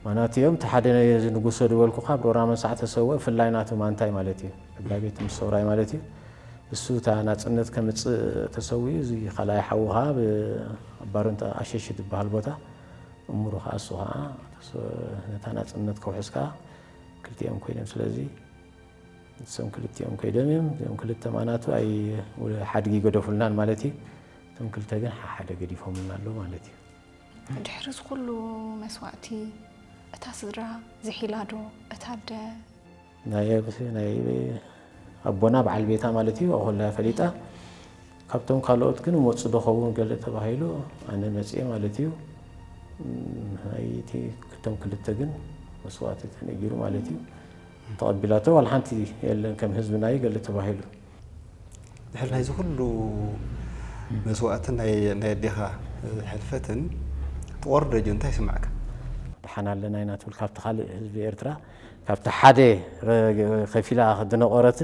ማናቱ እዮም፣ እቲ ሓደ እዚ ንጉሶ ዝበልኩኻ ብሮራ መንሳዕ ተሰወ፣ ፍላይ ናቱ ማንታይ ማለት እዩ። ዕብዳቤት ምስ ሰውራይ ማለት እዩ። እሱ እታ ናጽነት ከምጽእ ተሰዊኡ፣ እዚ ካልኣይ ሓዉ ኸኣ ብ-፣ ኣብ ባረንቱ ኣሸሽ ትበሃል ቦታ፣ እምሩ ኸኣ እሱ ኸኣ ተሰ-፣ ነታ ናጽነት ከውሕስ ከኣ ክልቲኦም ኮይኖም። ስለዚ ንሶም ክልቲኦም ከይዶም እዮም። እዚኦም ክልተ ማናቱ ኣይ-፣ ሓድጊ ይገደፉልናን ማለት እዩ። እቶም ክልተ ግን ሓሓደ ገዲፎምልና ኣለዉ ማለት እዩ። ድሕሪ እዚ ኩሉ መስዋእቲ፣ እታ ስድራ ዝሒላ ዶ? እታ ኣደ? ናይ፣ ናይ ኣቦና በዓል ቤታ ማለት እዩ፣ ኣኾላ ፈሊጣ። ካብቶም ካልኦት ግን መጹ ዶ ኸውን ገለ ተባሂሉ፣ ኣነ መጽየ ማለት እዩ። እም፣ ናይ እቲ ክልተ ግን መስዋእቲ ተነጊሩ ማለት እዩ። ተቐቢላቶ ዋላ ሓንቲ የለን፣ ከም ህዝብና እዩ ገለ ተባሂሉ። ድሕሪ ናይዚ ኩሉ መስዋእትን ናይ፣ ናይ ኣዴኻ ሕልፈትን፣ ትቖርዶ ጆ እንታይ ይስምዓካ? ደሓን ኣለና ኢና ትብል፣ ካብቲ ካልእ ህዝቢ ኤርትራ፣ ካብቲ ሓደ ረ-፣ ከፊላ ዝነቆረት፣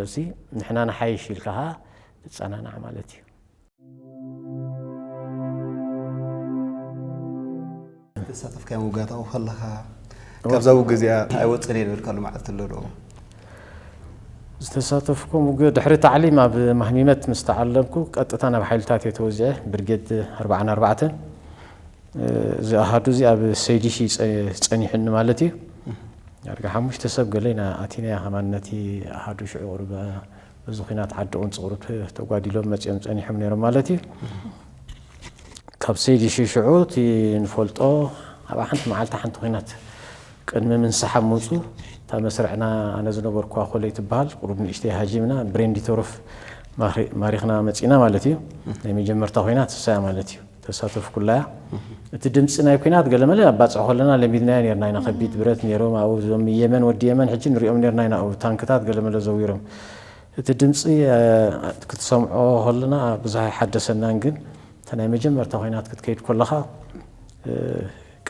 እሲ ንሕና ንሓይሽ ኢልካ ኸኣ ትጸናናዕ ማለት እዩ። ዝተሳተፍካዮ ውግእ ኣብኡ ከለኻ፣ እወ። ካብዛ ውግእ እዚኣ ኣይወጽእን እየ ዝበልካሉ መዓልቲ ኣሎ ዶ? ዝተሳተፍኩም ውግእ፣ ድሕሪ ታዕሊም ኣብ ማህሚመት ምስ ተዓለምኩ፣ ቀጥታ ናብ ሓይልታት እየ ተወዚዐ፣ ብርጌድ ኣርባዓን ኣርባዕተን። እዚ ኣሃዱ እዚ ኣብ ሰይዲሺ ጸ-፣ ጸኒሑኒ ማለት እዩ። ዳርጋ ሓሙሽተ ሰብ ገለ ኢና ኣቲናያ ከማን ነቲ ኣሃዱ ሽዑ ቁሩብ በዚ ኲናት ዓዲ ቁንጽቑሩብ ተጓዲሎም መጺኦም ጸኒሖም ነይሮም ማለት እዩ። ካብ ሰይዲሺ ሽዑ እቲ ንፈልጦ ኣብኣ ሓንቲ መዓልቲ ሓንቲ ኲናት ቅድሚ ምንሳሓብ ምውጹ እታ መስርዕና ኣነ ዝነበርኩዋ ኮለይ ትበሃል ቁሩብ ንእሽተይ ሃጂምና ብሬን ዲተሮፍ ማሪ-፣ ማሪኽና መጺና ማለት እዩ። ናይ መጀመርታ ኲናት እሳያ ማለት እዩ። ተሳተፍኩላያ። እቲ ድምጺ ናይ ኲናት ገለመለ ኣብ ባጽዕ ከለና ለሚድናዮ ኔርና ኢና። ከቢድ ብረት ኔሮም ኣብኡ፣ እዞም የመን፣ ወዲ የመን ሕጂ ንሪኦም ኔርና ኢና ኣብኡ፣ ታንክታት ገለመለ ዘዊሮም። እቲ ድምጺ፣ እ፣ ክትሰምዖ ከለና ብዙሕ ኣይሓደሰናን፣ ግን እታ ናይ መጀመርታ ኲናት ክትከይድ ከለኻ፣ እ፣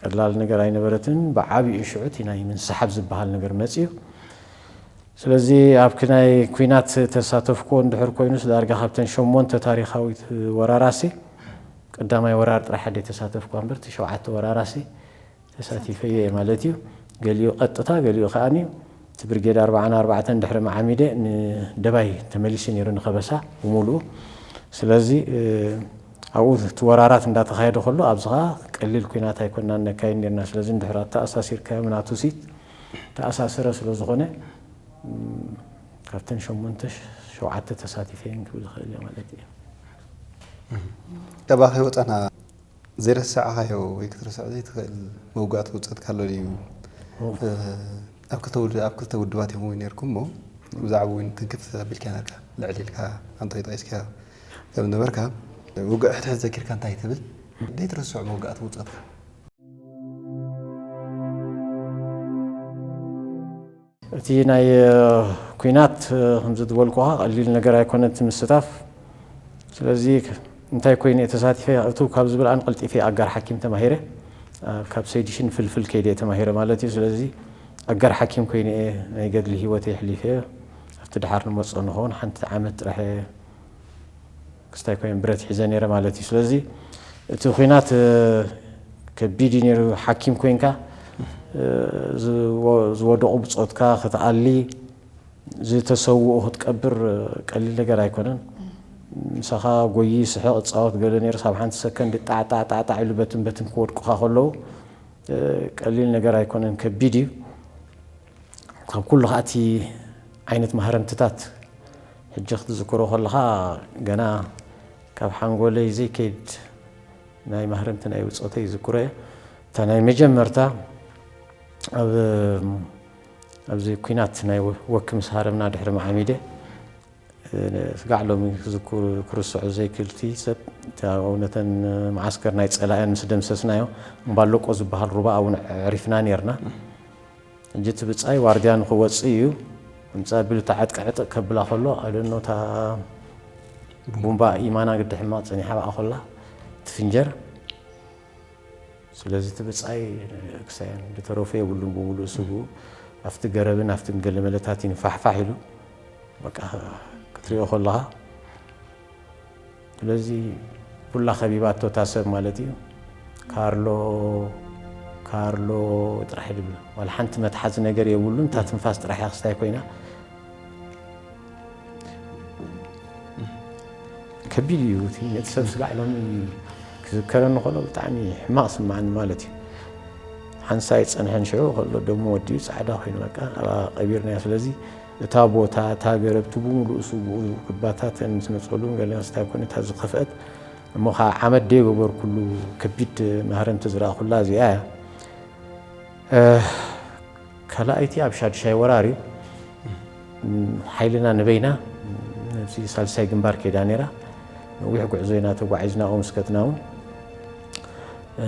ቀላል ነገር ኣይነበረትን። ብዓቢኡ ሽዑ እቲ ናይ ምንስሓብ ዝበሃል ነገር መጺኡ። ስለዚ ኣብቲ ናይ ኲናት ተሳተፍኩዎ እንድሕር ኮይኑስ፣ ዳርጋ ካብተን ሸሞንተ ታሪኻዊት ወራራሲ፣ ቀዳማይ ወራር ጥራሕ ኣደ ተሳተፍኩዋ እምበር፣ እቲ ሸውዓተ ወራራሲ ተሳቲፈዮ እየ ማለት እዩ። ገሊኡ ቀጥታ፣ ገሊኡ ከኣኒ እቲ ብርጌድ ኣርባዓን ኣርባዕተን ድሕሪ መዓሚደ ንደባይ ተመሊሱ ነይሩ፣ ንከበሳ ብምሉኡ። ስለዚ፣ እ፣ ኣብኡ እቲ ወራራት እንዳተኻየደ ከሎ፣ ኣብዚ ኸኣ ቀሊል ኲናት ኣይኮንናን ነካይድ ነርና። ስለዚ እንድሕር ኣተኣሳሲርካዮም ናቱ ሲት ተኣሳስረ ስለ ዝኾነ፣ እም፣ ካብተን ሸሞንተ፣ ሸውዓተ ተሳቲፈ እየን ክብል ይኽእል እየ ማለት እዩ። እባ ከይወጻና ዘይረሳዕኻዮ ወይ ክትርስዖ ዘይትኽእል መውጋእቲ ውጽእትካ ኣሎ ድዩ? ኦ። እ፣ ኣብ ክልተ ውድ-፣ ኣብ ክልተ ውድባት ኢኹም እውን ነርኩም እሞ፣ ብዛዕባ እውን ትንክፍ ኣቢልካ ነርካ፣ ልዕል ኢልካ ኣንተ ጠቒስካ ከም ነበርካ፣ ውግእ ሕድሕድ ዘኪርካ እንታይ ትብል? ዘይትርስዖ መውጋእቲ ውጽእትካ? እቲ ናይ፣ እ፣ ኲናት፣ እ፣ ከምዚ ዝበልኩኻ ቀሊል ነገር ኣይኮነን እቲ ምስታፍ። ስለዚ እንታይ ኮይነ እየ ተሳቲፈ? እቱ ካብ ዝብል ኣነ ቀልጢፈ ኣጋር ሓኪም ተማሂረ፣ እ፣ ካብ ሰይድሽን ፍልፍል ከይደ እየ ተማሂረ ማለት እዩ። ስለዚ ኣጋር ሓኪም ኮይነ እየ ናይ ገድሊ ህይወተይ ኣሕሊፈ። ኣብቲ ደሓር ንመጾ ንኸውን ሓንቲ ዓመት ጥራሕ እየ ክስታይ ኮይነ ብረት ሒዘ ነይረ ማለት እዩ። ስለዚ እቲ ኲናት፣ እ፣ ከቢድ እዩ ነይሩ። ሓኪም ኮይንካ፣ እ፣ ዝወ-፣ ዝወደቑ ብጾትካ ክትኣሊ፣ ዝተሰውኡ ክትቀብር፣ እ፣ ቀሊል ነገር ኣይኮነን። ምሳኻ ጎዪ፣ ስሕቕ፣ እጻወት ገለ ነይሩ፣ ሳብ ሓንቲ ሰከንድ ጣዕጣዕጣዕጣዕ ኢሉ በትን በትን ክወድቁኻ ከለዉ፣ እ፣ ቀሊል ነገር ኣይኮነን፣ ከቢድ እዩ። ካብ ኩሉ ኸኣ እቲ ዓይነት ማህረምትታት ሕጂ ክትዝክሮ ከለኻ፣ ገና ካብ ሓንጎለይ ዘይከይድ ናይ ማህረምቲ ናይ ብጾተይ ይዝክሮ እየ። እታ ናይ መጀመርታ ኣብ ኣብዚ ኲናት ናይ ወኪ ምስ ሃረምና ድሕሪ መዓሚደ፣ ስጋዕ ሎሚ ክዝክሩ፣ ክርስዑ ዘይክልቲ ሰብ፣ እታ እውነተን መዓስከር ናይ ጸላእያን ምስ ደምሰስናዮ፣ እምባለቆ ዝበሃል ሩባ እውን ዕሪፍና ነርና። ሕጂ እቲ ብጻይ ዋርድያ ንኽወጽእ እዩ። ምጻ ቢሉ እታ ዕጥቂ ዕጥቅ ከብላ ከሎ፣ ኣደኖ እታ ቡምባ ኢማና ግዲ ሕማቕ ጸኒሓ ብኣ ከላ ትፍንጀር። ስለዚ እቲ ብጻይ ክሳያን ዝተረፈ የብሉን፣ ብምሉእ ስግኡ ኣብቲ ገረብን ኣብቲ ገለመለታትን ፋሕፋሕ ኢሉ፣ በቃ ክትሪኦ ከለኻ። ስለዚ ኩላ ከቢባቶ እታ ሰብ ማለት እዩ። "ካርሎ፣ ካርሎ" ጥራሕ ድብል፣ ዋላ ሓንቲ መትሓዚ ነገር የብሉን። እታ ትንፋስ ጥራሕ እያ ክስታይ ኮይና። ከቢድ እዩ እቲ፣ ነቲ ሰብ ስጋዕ ሎሚ ክዝከረኒ ከሎ ብጣዕሚ ሕማቕ ስምዓኒ ማለት እዩ። ሓንሳይ ጸንሐን ሽዑ ከሎ ደሞ ወዲኡ ጻዕዳ ኮይኑ በቃ ኣብኣ ቀቢርናዮ። ስለዚ እታ ቦታ፣ እታ ገረብ፣ እቲ ብምሉእ ስግኡ ክባታተን ምስ መጸሉ ገለ ስታይ ኮነ እታ ዝኸፍአት እሞ ኸዓ ዓመት ደይገበርኩሉ ከቢድ ማህረምቲ ዝረኣኹላ እዚኣ እያ። እ፣ ካልኣይቲ ኣብ ሻድሻይ ወራር እዩ። ሓይልና ንበይና ነዚ ሳልሳይ ግንባር ከይዳ ነይራ። ነዊሕ ጉዕዞ ኢና ተጓዒዝና፣ ኣብኡ ምስ ከድና እውን፣ እ፣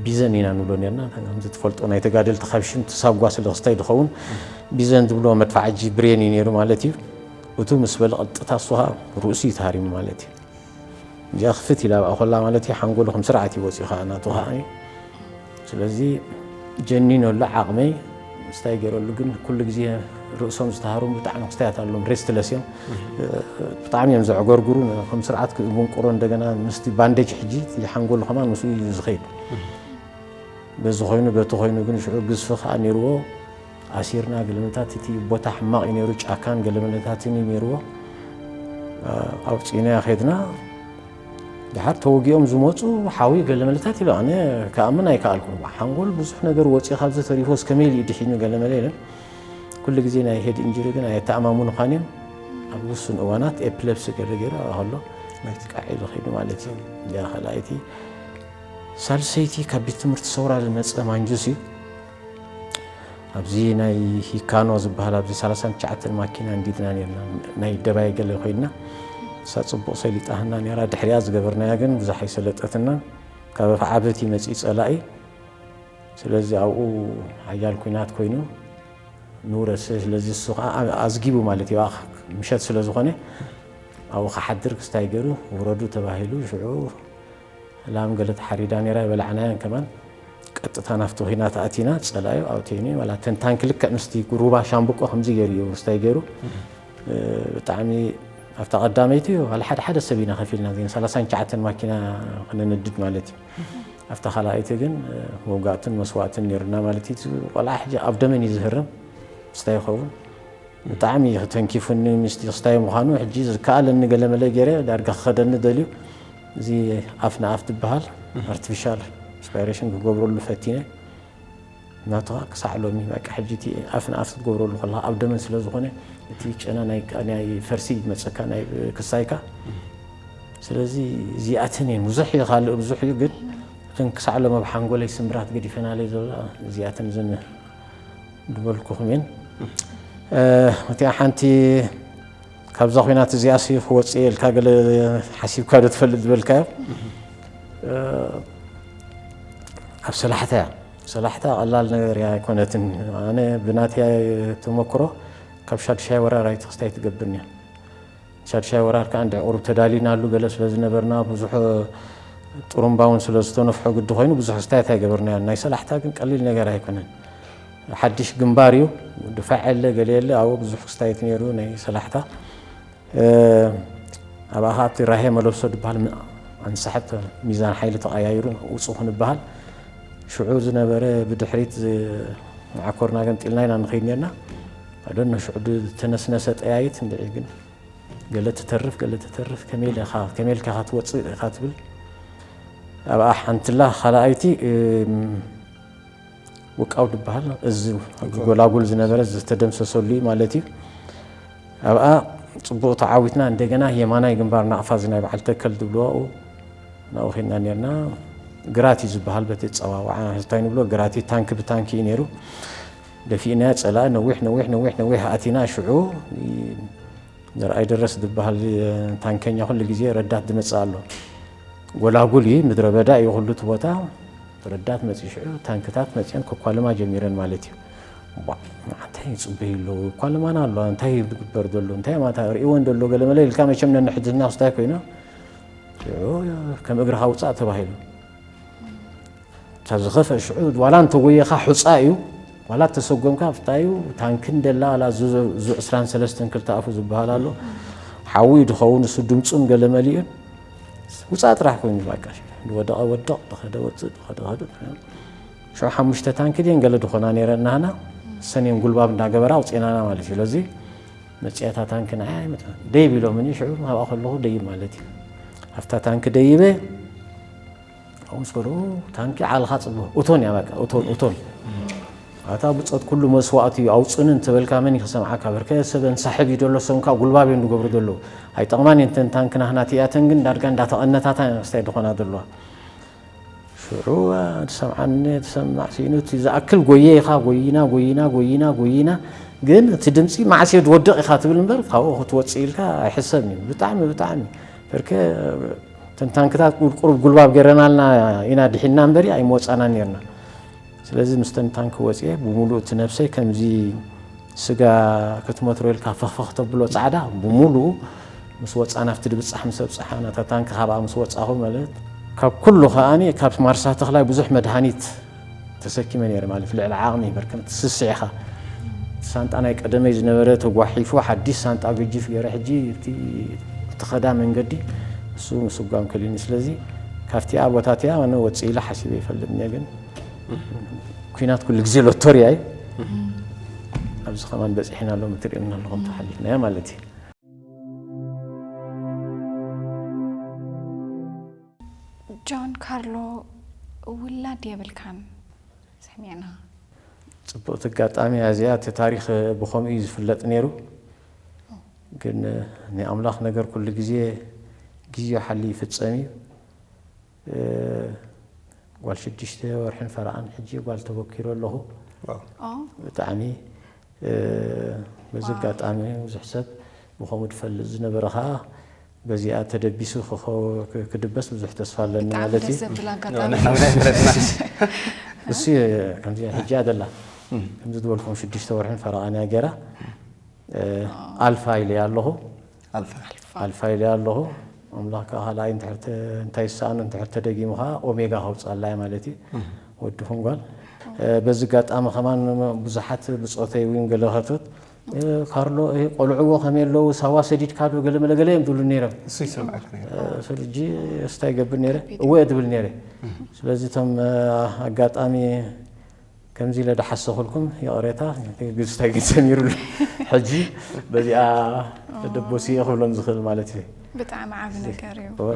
ቢዘን ኢና ንብሎ ነርና። ከምዚ ትፈልጦ ናይ ተጋደልቲ ካብ ሽም ትሳጓ ስለ ክስታይ ድኸውን፣ ቢዘን ዝብሎ መድፍዓጂ ብሬን እዩ ነይሩ ማለት እዩ። እቱ ምስ በለ ቅልጥታ እሱ ኸዓ ርእሱ እዩ ተሃሪሙ ማለት እዩ። እዚኣ ክፍት ኢላ ኣብኣ ኮላ ማለት እዩ፣ ሓንጎሉ ከም ስርዓት እዩ ወፂኡ ኸዓ ናቱ ኸዓ እዩ። ስለዚ ጀኒነሉ ዓቕመይ ምስታይ ገይረሉ፣ ግን ኩሉ ግዜ ርእሶም ዝተሃሩም ብጣዕሚ ክስታያት ኣለዎም፣ ሬስትለስ እዮም። ብጣዕሚ እዮም ዘዕገርግሩ፣ ከም ስርዓት ክምንቅሮ እንደገና ምስቲ ባንዴጅ ሕጂ እቲ ሓንጎሉ ከማን ምስኡ እዩ ዝኸይድ። በዚ ኮይኑ በቲ ኮይኑ ግን ሽዑ ግዝፊ ኸዓ ነይርዎ። ኣሲርና ገለመታት እቲ ቦታ ሕማቕ እዩ ነይሩ፣ ጫካን ገለመለታትን እዩ ነይርዎ። ኣውፂእናዮ ኸድና። ድሓር ተወጊኦም ዝመፁ ሓዊ ገለመለታት ኢሉ፣ ኣነ ክኣምን ኣይከኣልኩን። ሓንጎል ብዙሕ ነገር ወፂኡ ካብዚ ተሪፎስ ከመይ ኢሉ እዩ ድሒኑ ገለመለ ኢለን። ኩሉ ግዜ ናይ ሄድ ኢንጅሪ ግን ኣየተኣማምኑኻን እዮም። ኣብ ውሱን እዋናት ኤፕለፕሲ ገለ ገይሩ ኣብኣ ከሎ ቃዕ ኢሉ ኸይዱ ማለት እዩ። እዚኣ ካልኣይቲ። ሳልሰይቲ ካብ ቤት ትምህርቲ ሰውራ ዝመፀ ማንጁስ እዩ። ኣብዚ ናይ ሂካኖ ዝበሃል ኣብዚ ሰላሳን ትሽዓተን ማኪና እንዲድና ነርና። ናይ ደባይ ገለ ኮይና እሳ ጽቡቕ ሰሊጣህና ነራ። ድሕሪያ ዝገበርናያ ግን ብዙሕ ኣይሰለጠትናን። ካብ ኣፍዓበት ይመጽእ ጸላኢ። ስለዚ ኣብኡ ሓያል ኲናት ኮይኑ ንውረድ። ስለዚ እሱ ኸዓ ኣዝጊቡ ማለት እዩ። ኣኽ-፣ ምሸት ስለ ዝኾነ ኣብኡ ክሓድር ክስታይ ገይሩ ውረዱ ተባሂሉ። ሽዑ ላም ገለ ተሓሪዳ ነራ፣ ኣይበላዕናያን ከማን። ቀጥታ ናብቲ ኲናት ኣቲና፣ ጸላኢ ኣብኡ ተይኑ፣ ዋላ እተን ታንክ ልክዕ ምስቲ ሩባ ሻምብቆ ከምዚ ገይሩ እዩ ክስታይ ገይሩ። እ፣ ብጣዕሚ ኣብታ ቀዳመይቲ ዋላ ሓደ ሓደ ሰብ ኢና ከፊልና፣ እዚን ሰላሳን ትሽዓተን ማኪና ክነነድድ ማለት እዩ። ኣብታ ካልኣይቲ ግን፣ እ፣ መውጋእትን መስዋእትን ነይሩና ማለት እዩ። እቲ ቆልዓ ሕጂ ኣብ ደመን እዩ ዝህረም፣ ክስታይ ይኸውን። ብጣዕሚ እዩ ተንኪፉኒ፣ ምስቲ ክስታይ ምዃኑ። ሕጂ ዝከኣለኒ ገለመለ ገይረ፣ ዳርጋ ክኸደኒ ደልዩ። እዚ ኣፍ ንኣፍ ትበሃል፣ ኣርቲፊሻል ሪስፓይሬሽን ክገብረሉ ፈቲነ። ናቱ ኸኣ ክሳዕ ሎሚ፣ በቃ፣ ሕጂ እቲ ኣፍ ንኣፍ ክትገብረሉ ከለኻ ኣብ ደመን ስለ ዝኾነ፣ እቲ ጨና ናይ፣ ናይ ፈርሲ ይመጸካ፣ ናይ ክስታይካ። ስለዚ እዚኣተን እየን። ብዙሕ እዩ፣ ካልእ ብዙሕ እዩ፣ ግን እተን ክሳዕ ሎም ኣብ ሓንጎለይ ስምብራት ገዲፈናለይ ዘሎ እዚኣተን እዘን ዝበልኩኹም እየን። እ፣ እቲኣ ሓንቲ ካብዛ ኲናት እዚኣሲ ክወጽእ እየ ኢልካ ገለ ሓሲብካ ዶ ትፈልጥ ዝበልካዮ? እ፣ ኣብ ሰላሕታ እያ። ሰላሕታ ቀላል ነገር እያ ኣይኮነትን። ኣነ ብናተይ ተመክሮ ካብ ሻድሻይ ወራር ኣይትኽስታይ ትገብርኒ እያ። ሻድሻይ ወራር ከኣ እንድዒ ቁሩብ ተዳሊናሉ ገለ ስለ ዝነበርና፣ ብዙሕ ጥሩምባ እውን ስለ ዝተነፍሖ ግዲ ኮይኑ ብዙሕ ክስታያት ኣይገበርናዮን። ናይ ሰላሕታ ግን ቀሊል ነገር ኣይኮነን። ሓድሽ ግንባር እዩ፣ ድፋዕ የለ፣ ገለ የለ፣ ኣብኡ ብዙሕ ክስታየት ነይሩ ናይ ሰላሕታ። እ፣ ኣብኣ ኸኣ ኣብቲ ራሄ መለብሶ ዝበሃል ም-፣ ኣንሳሕት ሚዛን ሓይሊ ተቐያይሩ ውጹእ ክንበሃል፣ ሽዑ ዝነበረ ብድሕሪት ዝ-፣ መዓኮርና ገምጢልና ኢና ንኸይድ ነርና። ኣደኖ ሽዑ ዝተነስነሰ ጠያይት እንድዒ ግን ገለ ትተርፍ፣ ገለ ትተርፍ፣ ከመይ ኢለ ኢኻ፣ ከመይ ኢልካ ኢኻ ትወጽእ ኢኻ ትብል። ኣብኣ ሓንትላ ካልኣይቲ፣ እም፣ ውቃው ዝበሃል እዚ ጎላጉል ዝነበረ ዝተደምሰሰሉ እዩ ማለት እዩ። ኣብኣ ጽቡቕ ተዓዊትና፣ እንደገና የማናይ ግንባር ናቕፋ እዚ ናይ በዓል ተከል ዝብልዎ ኣብኡ ናብኡ ኸድና ነርና። ግራት እዩ ዝበሃል በቲ ኣጸዋውዓ፣ እንታይ ንብሎ፣ ግራት እዩ፣ ታንኪ ብታንኪ እዩ ነይሩ። ደፊእናዮ ጸላኢ ነዊሕ ነዊሕ ነዊሕ ነዊሕ ኣቲና። ሽዑ ዘርኣይ ደረስ ዝበሃል ታንከኛ ኩሉ ግዜ ረዳት ዝመጽእ ኣሎ። ጎላጉል እዩ፣ ምድረ በዳ እዩ ኩሉ እቲ ቦታ። ረዳት መጺኡ ሽዑ ታንክታት መጺአን ከኳልማ ጀሚረን ማለት እዩ። ቧዕ፣ እንታይ ይጽበዩ ኣለዉ? ይኳልማና ኣለዋ፣ እንታይ ዝግበር ዘሎ? እንታይ ማታ ርእይወን ዘሎ? ገለመለ ኢልካ መቸም ነንሕድና ክስታይ ኮይና ሽዑ ከም እግርኻ ውጻእ ተባሂሉ። እታ ዝኸፍአ ሽዑ ዋላ እንተጎየኻ ሑጻ እዩ፣ ዋላ እተሰጎምካ ፍታይ እዩ። ታንክን ደላ ዋላ ዙ ዕስራን ሰለስተን ክልተ ኣፉ ዝበሃል ኣሎ። ሓዊ እዩ ዝኸውን፣ እሱ ድምፁን ገለ መሊኡን ውጻእ ጥራሕ ኮይኑ፣ በቃ ዝወደቐ ወድቕ፣ ዝኸደ ወፅእ፣ ዝኸደ ኸደ። ሽዑ ሓሙሽተ ታንኪ ድየን ገለ ዝኾና ነይረን ናህና፣ እሰን እየን ጉልባብ እንዳገበራ ኣውፅኤናና ማለት እዩ። ስለዚ መፅያታ ታንኪ ንዓይ ኣይመፅኣን። ደይብ ኢሎምኒ፣ ሽዑ ኣብኣ ከለኹ ደይብ ማለት እዩ። ኣብታ ታንኪ ደይበ፣ ኣብኡ ምስ ከድኡ ታንኪ ዓልኻ ፅብህ፣ እቶን እያ በቃ፣ እቶን፣ እቶን። ኣታ ብጾት ኩሉ መስዋእቲ እዩ፣ ኣውፅእኒ እንተበልካ መን እዩ ክሰምዓካ? በርከ ሰብ እንሳሕብ እዩ ዘሎ፣ ሰምካ ጉልባብ እዮም ዝገብሩ ዘለዉ። ኣይጠቕማን እየን እተን ታንኪ ናህና፣ እቲኣተን ግን ዳርጋ እንዳተቐነታታ እየን ክስታይ ዝኾና ዘለዋ። ሽዑ ትሰምዓኒ ትሰማዕ ሲኢኑ፣ እቲ ዝኣክል ጎየ ኢኻ፣ ጎይና፣ ጎይና፣ ጎይና፣ ጎይና። ግን እቲ ድምፂ መዓስ እየ ዝወድቕ ኢኻ ትብል እምበር፣ ካብኡ ክትወፅእ ኢልካ ኣይሕሰብን እዩ። ብጣዕሚ፣ ብጣዕሚ። በርከ እተን ታንክታት ቁሩብ፣ ቁሩብ ጉልባብ ገይረናልና ኢና ድሒንና እምበሪ፣ ኣይምወፃናን ነይርና። ስለዚ ምስተን ታንኪ ወፅየ፣ ብምሉእ እቲ ነብሰይ ከምዚ ስጋ ክትመትሮ ኢልካ ፈኽፈኽ ተብሎ ጻዕዳ፣ ብምሉኡ ምስ ወጻና ኣብቲ ድብጻሕ ምስ ኣብጻሓ፣ ናታ ታንኪ ካብኣ ምስ ወጻኹ ማለት፣ ካብ ኩሉ ከኣኒ ካብ ማርሳ ተኽላይ ብዙሕ መድሃኒት ተሰኪመ ነይረ ማለት፣ ልዕሊ ዓቕሚ በርከም ትስስዕ ኢኻ። እቲ ሳንጣ ናይ ቀደመይ ዝነበረ ተጓሒፉ፣ ሓዲስ ሳንጣ ገጂፍ ገይረ፣ ሕጂ እቲ፣ እቲ ኸዳ መንገዲ እሱ ምስጓም ከሊኒ። ስለዚ ካብቲኣ ቦታቲኣ ኣነ ወጽእ ኢለ ሓሲበ ይፈልጥኒ፣ ግን ኲናት ኩሉ ግዜ ሎቶሪ እዩ። ኣብዚ ከማን በጺሕና ኣሎ፣ ትርእዩና ኣለኹም፣ ተሓሊፍናዮ ማለት እዩ። ጆን ካርሎ፣ ውላድ የብልካን፣ ሰሚዕና። ጽብቕቲ ኣጋጣሚ እያ እዚኣ። እቲ ታሪኽ ብኸምኡ እዩ ዝፍለጥ ነይሩ፣ ግን ናይ ኣምላኽ ነገር ኩሉ ግዜ ግዜኡ ሓልዩ ይፍጸም እዩ። እ፣ ጓል ሽዱሽተ ወርሕን ፈረቓን ሕጂ ጓል ተበኪሩ ኣለኹ። ዋው። ኦ፣ ብጣዕሚ፣ እ፣ በዚ ዋው። ኣጋጣሚ ብዙሕ ሰብ ብኸምኡ ዝፈልጥ ዝነበረ ኸኣ በዚኣ ተደቢሱ ክኸ-፣ ክ-፣ ክድበስ ብዙሕ ተስፋ ኣለኒ ብጣዕሚ ማለት እዩ። ደስ ዘብል ኣጋጣሚ። ንሕና እውን ኣይፈለጥናን። እሱ ከምዚ ሕጂ እያ ዘላ። እም። ከምዚ ዝበልኩም ሽዱሽተ ወርሕን ፈረቓን እያ ገይራ። እ፣ ኣልፋ ኢለ ኣለኹ። ኣልፋ። ኣልፋ ኢለ ኣለኹ። ኣምላኽ ከኣ ካልኣይ እንድሕር ተ-፣ እንታይ ይሰኣኖ እንድሕር ተደጊሙ ከኣ ኦሜጋ ከውጽኣላ እየ ማለት እዩ። እም። ወዲ ኹን ጓል። እ፣ በዚ ኣጋጣሚ ከማን ብዙሓት ብጾተይ እውን ገለ ከቶት፣ እ፣ ካርሎ፣ እ፣ ቆልዕዎ ከመይ ኣለዉ? ሳዋ ሰዲድካ ዶ? ገለ መለ ገለ እዮም ዝብሉ ነይሮም። እሱ ይሰምዓካ ነይሩ። እ፣ ሕጂ እስታይ ይገብር ነይረ? ከቢድ። እወ እየ ዝብል ነይረ። እም። ስለዚ እቶም፣ እ፣ ኣጋጣሚ ከምዚ ኢለ ዳሓሰኹልኩም ይቕሬታ፣ ግዝታይ ግን ሰሚሩሉ። ሕጂ በዚኣ ተደበሱ እየ ክብሎም ዝኽእል ማለት እዩ። ብጣዕሚ ዓቢ ነገር እዩ። እወ።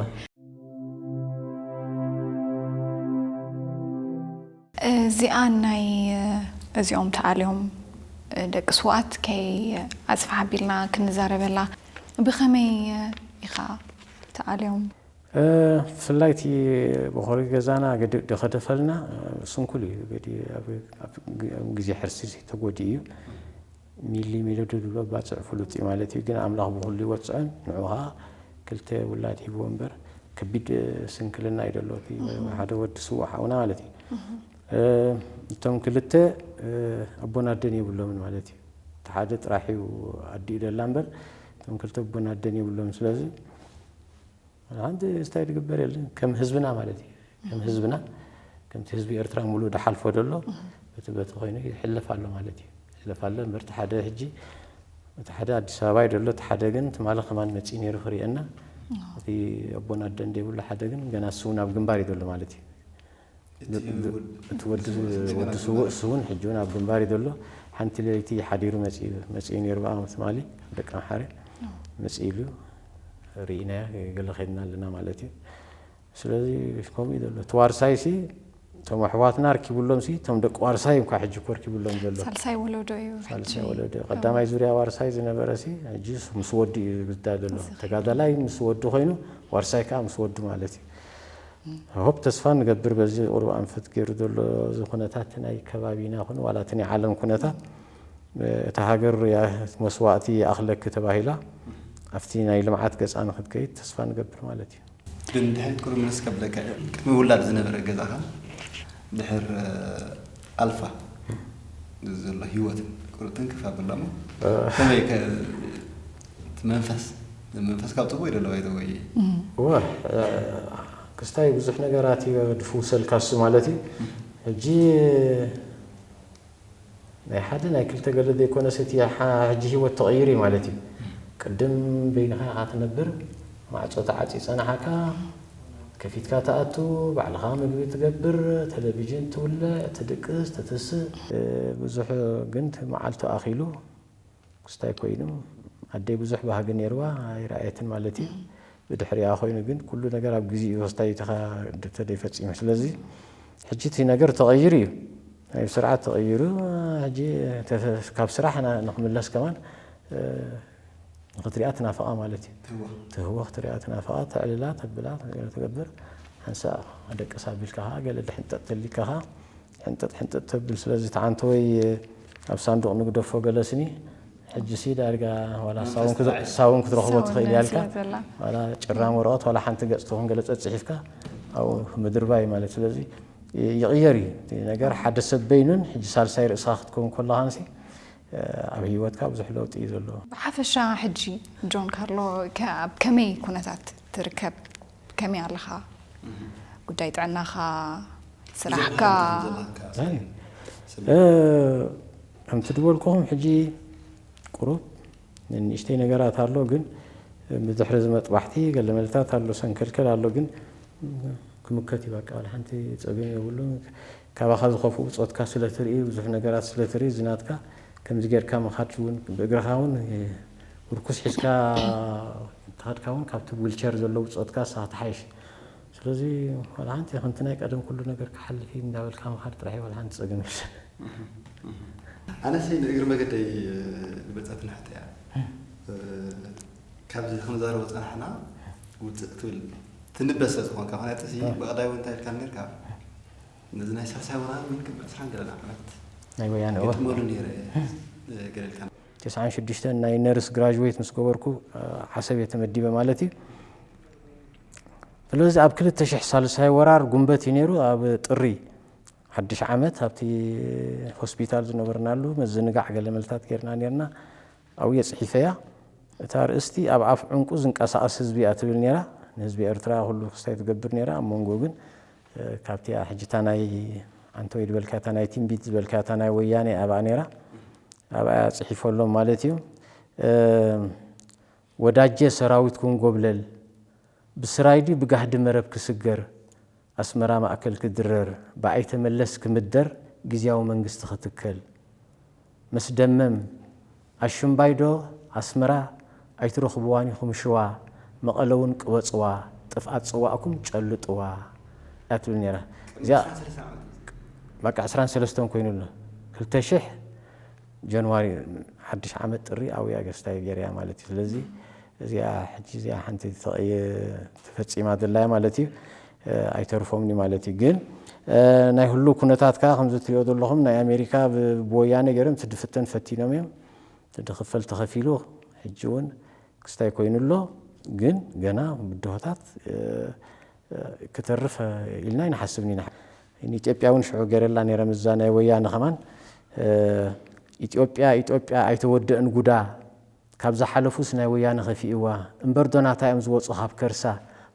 እዚኣ ናይ እዚኦም ተኣልዮም ደቂ ስውኣት ከይ ኣጽፍሕ ኣቢልና ክንዛረበላ ብኸመይ ኢኻ ተኣልዮም? እ፣ ብፍላይ እቲ ቦኾሪ ገዛና ገዲ-፣ ዝኸደፈልና፣ እ፣ ስንኩል እዩ። ገዲ-፣ ኣብ፣ ኣብ ግ-፣ ኣብ ግዜ ሕርሲ ተጎዲኡ እዩ። ሚሊ ሚሊ ድብሎ ባጽዕ ፍሉጥ እዩ ማለት እዩ። ግን ኣምላኽ ብኹሉ ይወጽዖን ንዑ ኸኣ ክልተ ውላድ ሂብዎ እምበር ከቢድ ስንክልና እዩ ዘሎ። እቲ እህ። ሓደ ወዲ ስዉእ ሓውና ማለት እዩ። እህ። እ፣ እቶም ክልተ፣ እ፣ ኣቦን ኣደን የብሎምን ማለት እዩ። እቲ ሓደ ጥራሕ እዩ ኣዲኡ ደላ እምበር እቶም ክልተ ኣቦን ኣደን የብሎምን። ስለዚ ሓንቲ ስታይ ዝግበር የለን። ከም ህዝብና ማለት እዩ። ከም ህዝብና፣ ከምቲ ህዝቢ ኤርትራ ሙሉእ ዝሓልፎ ዘሎ፣ በቲ በቲ ኮይኑ ይሕለፍ ኣሎ ማለት እዩ። ይሕለፍ ኣሎ እምበር፣ እቲ ሓደ ሕጂ፣ እቲ ሓደ ኣዲስ ኣበባ እዩ ዘሎ፣ እቲ ሓደ ግን ትማሊ ከማን መጺኡ ነይሩ ክርእየና። እቲ ኣቦን ኣደን ዘይብሉ ሓደ ግን ገና እሱ እውን ኣብ ግንባር እዩ ዘሎ ማለት እዩ። እቲ ወዲ፣ ወዲ ስውእ እሱ እውን ሕጂ እውን ኣብ ግንባር እዩ ዘሎ። ሓንቲ ለይቲ ሓዲሩ መጺኡ፣ መጺኡ ነይሩ ብኣ ትማሊ፣ ደቂ ኣምሓረ። መጺኡ ኢሉ ርኢናዮ፣ ገለ ኸይድና ኣለና ማለት እዩ። ስለዚ ከምኡ እዩ ዘሎ። እቲ ዋርሳይ ሲ፣ እቶም ኣሕዋትና ኣርኪቡሎም ሲ፣ እቶም ደቂ ዋርሳይ እንኳ ሕጂ እኮ ኣርኪቡሎም ዘሎ። ሳልሳይ ወለዶ እዩ ሕጂ። ሳልሳይ ወለዶ። ቀዳማይ ዙርያ ዋርሳይ ዝነበረ ሲ፣ ሕጂ ምስ ወዱ እዩ ዝዳሎ ዘሎ። ተጋዳላይ ምስ ወዱ ኮይኑ፣ ዋርሳይ ከኣ ምስ ወዱ ማለት እዩ። ሆፕ ተስፋ ንገብር በዚ ቁሩብ ኣንፈት ገይሩ ዘሎ እዚ ኩነታት ናይ ከባቢና ኩን ዋላ እቲ ናይ ዓለም ኩነታት እታ ሃገር መስዋእቲ ይኣኽለኪ ተባሂላ ኣብቲ ናይ ልምዓት ገፃ ንክትከይድ ተስፋ ንገብር ማለት እዩ። ግን ድሕሪት ቁሩብ ምልስ ከብለካ ቅድሚ ውላድ ዝነበረ ገዛኻ ድሕር ኣልፋ ዘሎ ህይወት ቁሩብ ትንክፍ ኣብሎሞ ከመይ መንፈስ መንፈስ ካብ ፅቡቅ ይደሎ ባይተወይ እወ ክስታይ ብዙሕ ነገራት እዩ ድፍውሰልካ እሱ ማለት እዩ። ሕጂ ናይ ሓደ ናይ ክልተ ገለ ዘይኮነስ እቲ ሕጂ ህይወት ተቐይሩ እዩ ማለት እዩ። ቅድም በይንኻ ኢኻ ትነብር፣ ማዕፆ ተዓፅዩ ፀናሓካ፣ ከፊትካ ትኣቱ፣ ባዕልኻ ምግቢ ትገብር፣ ቴሌቪዥን ትውልዕ፣ ትድቅስ፣ ትትስእ፣ ብዙሕ ግን እቲ መዓልቱ ኣኺሉ ክስታይ ኮይኑ ኣደይ ብዙሕ ባህጊ ነይርዋ ኣይረኣየትን ማለት እዩ። ብድሕሪኣ ኮይኑ ግን ኩሉ ነገር ኣብ ግዜኡ ክስታይ ተኻ ተደይፈፂሙ። ስለዚ ሕጂ እቲ ነገር ተቐይሩ እዩ። ናይ ስርዓት ተቐይሩ ሕጂ ካብ ስራሕ ንክምለስ ከማን ንክትሪኣ ትናፍቓ ማለት እዩ። ትህወኽ ትሪኣ ትናፍቓ፣ ተዕልላ፣ ተብላ፣ ገለ ትገብር። ሓንሳእ ኣደቅስ ኣቢልካ ኸዓ ገለ ድሕንጠጥ ተሊካ ኸዓ ሕንጠጥ ሕንጠጥ ተብል። ስለዚ ተዓንተወይ ኣብ ሳንዱቕ ንግደፎ ገለ ስኒ ሕጂ ሲ ዳርጋ ዋላ ሳውን ክትረኽቦ ትኽእል ያልካ ዋላ ጭራም ወረቐት ዋላ ሓንቲ ገጽ ትኾን ገለ ጸጽሒፍካ ኣብኡ ምድርባይ ማለት። ስለዚ ይቕየር እዩ እቲ ነገር። ሓደ ሰብ በይኑን ሕጂ ሳልሳይ ርእስኻ ክትከውን ከለኻንሲ ኣብ ህይወትካ ብዙሕ ለውጢ እዩ ዘለዎ። ብሓፈሻ ሕጂ ጆን ካርሎ ከ- ኣብ ከመይ ኩነታት ትርከብ? ከመይ ኣለኻ? ጉዳይ ጥዕናኻ፣ ስራሕካ? ከምቲ ዝበልኩኹም ሕጂ ቁሩብ ንእሽተይ ነገራት ኣሎ፣ ግን ብድሕሪ እዚ መጥባሕቲ ገለ መልታት ኣሎ፣ ሰንከልከል ኣሎ፣ ግን ክምከት እዩ። በቃ ዋላ ሓንቲ ጸገም የብሉን። ካባኻ ዝኸፍኡ ብጾትካ ስለ ትርኢ፣ ብዙሕ ነገራት ስለ ትርኢ፣ እዚ ናትካ ከምዚ ጌርካ ምኻድ እውን ብእግርኻ እውን ምርኩስ ሒዝካ እንተኸድካ እውን ካብቲ ዊልቸር ዘሎ ብጾትካ ንስኻ ትሓይሽ። ስለዚ ዋላ ሓንቲ ከምቲ ናይ ቀደም ኩሉ ነገር ክሓልፍ እዩ እንዳበልካ ምኻድ ጥራሕ እዩ፣ ዋላ ሓንቲ ጸገም የለን። ኣነሲ ንእግሪ መገደይ ዝበፀትኒ ሕቶ እያ። ካብዚ ክንዛረቦ ዝፀናሕና ውፅእ ትብል ትንበ ስለ ዝኾንካ፣ ምክንያቱ ሲ ብቐዳይ እውን እንታይ ኢልካ ነርካ ነዚ ናይ ሳልሳይ ወራር እውን ቅድሚ ዕስራን ገለን ዓመት ናይ ወያነ እወ። ገጥመሉ ነይረ ገለ ኢልካ ተስዓን ሽዱሽተን ናይ ነርስ ግራጅዌት ምስ ገበርኩ ዓሰብ እየ ተመዲበ ማለት እዩ። ስለዚ ኣብ ክልተ ሽሕ ሳልሳይ ወራር ጉንበት እዩ ነይሩ። ኣብ ጥሪ ሓድሽ ዓመት ኣብቲ ሆስፒታል ዝነበርናሉ መዘንጋዕ ገለ መልታት ጌርና ኔርና። ኣብኡ እየ ጽሒፈያ። እታ ኣርእስቲ ኣብ ኣፍ ዕንቁ ዝንቀሳቐስ ህዝቢ እያ ትብል ኔራ። ንህዝቢ ኤርትራ ኩሉ ክስታይ ትገብር ኔራ። ኣብ መንጎ ግን ካብቲ ሕጂ እታ ናይ ኣንተ ወይ ዝበልካ እታ ናይ ትንቢት ዝበልካ እታ ናይ ወያኔ ኣብኣ ኔራ። ኣብኣ እያ ጽሒፈሎም ማለት እዩ። ወዳጀ ሰራዊት ኩን ጎብለል ብስራይ ድዩ ብጋህዲ መረብ ክስገር ኣስመራ ማእከል ክድረር ብኣይተ መለስ ክምደር ግዝያዊ መንግስቲ ክትከል መስደመም ኣሽምባይ ዶ ኣስመራ ኣይትረኽብዋን ኢኹም ሽዋ መቐለ እውን ቅበጽዋ ጥፍኣት ጽዋእኩም ጨልጥዋ እያ ትብል ነይራ። እዚኣ በቃ ዕስራን ሰለስተን ኮይኑ ኣሎ ክልተ ሽሕ ጀንዋሪ ሓድሽ ዓመት ጥሪ ኣብያ ገስታይ ገይርያ ማለት እዩ። ስለዚ እዚኣ ሕጂ እዚኣ ሓንቲ ተቐየ ተፈጺማ ዘላያ ማለት እዩ። ኣይተርፎምኒ ማለት እዩ። ግን ናይ ህሉ ኩነታት ከ ከምዚ ትሪኦ ዘለኹም ናይ ኣሜሪካ ብወያነ ገይሮም ትድፍተን ፈቲኖም እዮም። ትድኽፈል ተኸፊሉ ሕጂ እውን ክስታይ ኮይኑ ኣሎ። ግን ገና ብድሆታት ክተርፍ ኢልና ኣይንሓስብን ኢና። ንኢትዮጵያ እውን ሽዑ ገይረላ ነይረ ምዛ ናይ ወያነ ከማን ኢትዮጵያ ኢትዮጵያ ኣይተወደእን ጉዳ ካብ ዝሓለፉስ ናይ ወያነ ከፊእዋ እምበር ዶ ናታ እዮም ዝወፁ ካብ ከርሳ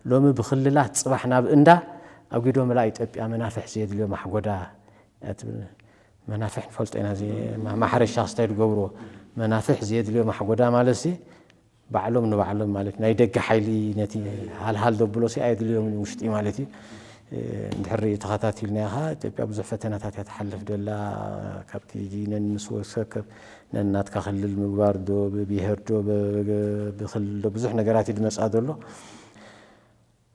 ሎሚ ብክልላት ፅባሕ ናብ እንዳ ኣጒዶ መላ ኢትዮጵያ መናፍሕ ዘየድልዮ ማሕጎዳ እያ ትብል። መናፍሕ ንፈልጦ ኢና እዚ ማሕረሻ ክስታይ ዝገብርዎ መናፍሕ ዘየድልዮ ማሕጎዳ ማለት ሲ ባዕሎም ንባዕሎም ማለት ናይ ደገ ሓይሊ ነቲ ሃልሃል ዘብሎ ሲ ኣየድልዮምን ውሽጢ ማለት እዩ። እንድሕር ተኸታቲልናያ ኸዓ ኢትዮጵያ ብዙሕ ፈተናታት እያ ትሓልፍ ደላ። ካብቲ ነንስ ወሰከብ ነናትካ ክልል ምግባር ዶ ብብሄር ዶ ብክልል ዶ ብዙሕ ነገራት እዩ ዝመፅኣ ዘሎ።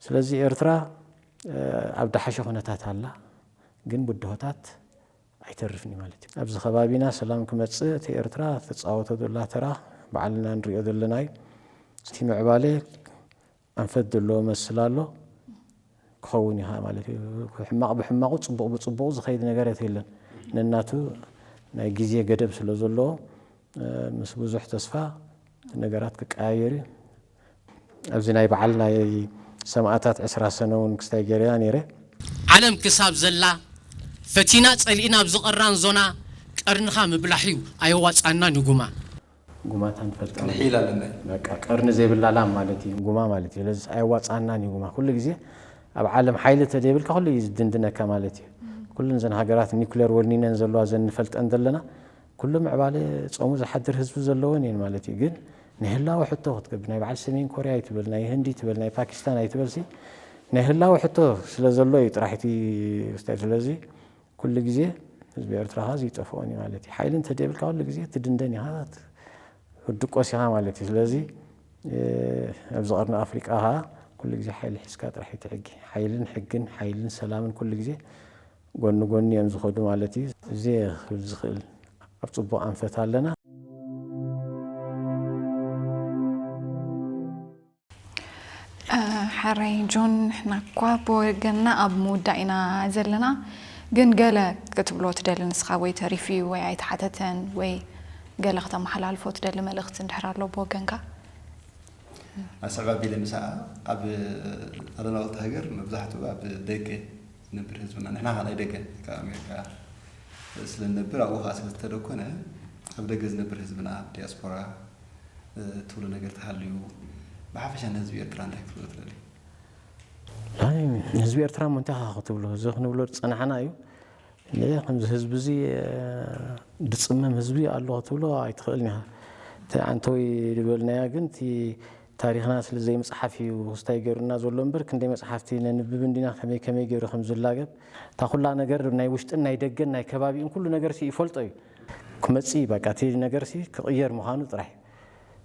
ስለዚ ኤርትራ ኣብ ደሓሸ ኩነታት ኣላ፣ ግን ብድሆታት ኣይተርፍን እዩ ማለት እዩ። ኣብዚ ከባቢና ሰላም ክመፅእ እቲ ኤርትራ ትፃወቶ ዘላ ተራ ባዕልና ንሪኦ ዘለና እዩ። እቲ ምዕባለ ኣንፈት ዘለዎ መስል ኣሎ። ክኸውን እዩ ማለት እዩ። ሕማቕ ብሕማቑ፣ ጽቡቕ ብጽቡቑ ዝኸይድ ነገራት የለን። ነናቱ ናይ ግዜ ገደብ ስለ ዘለዎ፣ እ፣ ምስ ብዙሕ ተስፋ ነገራት ክቀያየር እዩ። ኣብዚ ናይ በዓል ናይ ሰማእታት ዕስራ ሰነ እውን ክስታይ ገይረያ ነይረ። ዓለም ክሳብ ዘላ፣ ፈቲና ጸሊእና ኣብ ዝቐራን ዞና፣ ቀርንኻ ምብላሕ እዩ ኣየዋጻናን እዩ ጉማ። ጉማታ ንፈልጣ። ክንሒል ኣለና እዩ። በቃ ቀርኒ ዘይብላ ላም ማለት እዩ ጉማ ማለት እዩ። ስለዚ ኣየዋጻናን እዩ ጉማ። ኩሉ ግዜ ኣብ ዓለም ሓይሊ ተደይብልካ ኩሉ እዩ ዝድንድነካ ማለት እዩ። ኩሉ እዘን ሃገራት ኒኩሌር ወኒነን ዘለዋ ዘን ንፈልጠን ዘለና ኩሉ ምዕባለ ጾሙ ዝሓድር ህዝቢ ዘለወን እየን ማለት እዩ። ግን ናይ ህላወ ሕቶ ክትገብር፣ ናይ በዓል ሰሜን ኮርያ ኣይትበል፣ ናይ ህንዲ ትበል፣ ናይ ፓኪስታን ኣይትበልሲ፣ ናይ ህላወ ሕቶ ስለ ዘሎ እዩ ጥራሕ እቲ ክስታይ። ስለዚ ኩሉ ግዜ ህዝቢ ኤርትራ ኸኣ ዘይጠፍኦን እዩ ማለት እዩ። ሓይሊ እንተደይብልካ ኩሉ ግዜ ትድንደን ኢኻ፣ ትድቆስ ኢኻ ማለት እዩ። ስለዚ፣ እ፣ ኣብዚ ቀርኒ ኣፍሪቃ ኸኣ ኩሉ ግዜ ሓይሊ ሒዝካ ጥራሕ እዩ እቲ ሕጊ። ሓይልን ሕግን፣ ሓይልን ሰላምን ኩሉ ግዜ ጎኒ ጎኒ እዮም ዝኸዱ ማለት እዩ። እዚ ክብል ዝኽእል ኣብ ጽቡቕ ኣንፈት ኣለና። እ፣ ሕራይ ጆን፣ ንሕና እኳ ብወገንና ኣብ ምውዳእ ኢና ዘለና፣ ግን ገለ ክትብሎ ትደሊ ንስኻ ወይ ተሪፉ እዩ ወይ ኣይተሓተተን ወይ ገለ ከተመሓላልፎ ትደሊ መልእኽቲ እንድሕር ኣሎ ብወገንካ? ኣስዕብ ኣቢለ ምሳኣ ኣብ ኣለናወልቲ ሃገር መብዛሕትኡ ኣብ ደገ ዝነብር ህዝብና፣ ንሕና ከኣ ናይ ደገ ካብ ኣሜሪካ ስለ ንነብር ኣብኡ ከኣ ስለ ዝተደኮነ ኣብ ደገ ዝነብር ህዝብና ኣብ ዲያስፖራ ትብሎ ነገር ተሃልዩ ብሓፈሻ ንህዝቢ ኤርትራ እንታይ ክትብሎ ትደሊ? ናይ ህዝቢ ኤርትራ እሞ እንታይ ኢኻ ክትብሎ? እዚ ክንብሎ ዝጸናሕና እዩ። ለ ከምዚ ህዝቢ እዚ ድጽምም ህዝቢ ኣሎ ክትብሎ ኣይትኽእልን ኢኻ። እቲ ኣንተወይ ዝበልናያ ግን እቲ ታሪኽና ስለ ዘይምጽሓፍ እዩ ክስታይ ገይሩና ዘሎ እምበር ክንደይ መጽሓፍቲ ነንብብ እንዲና ከመይ ከመይ ገይሩ ከም ዝላገብ እታ ኩላ ነገር ናይ ውሽጥን ናይ ደገን ናይ ከባቢኡን ኩሉ ነገር ሲ ይፈልጦ እዩ። ክመጽእ እዩ በቃ እቲ ነገር ሲ ክቕየር ምዃኑ ጥራሕ እዩ።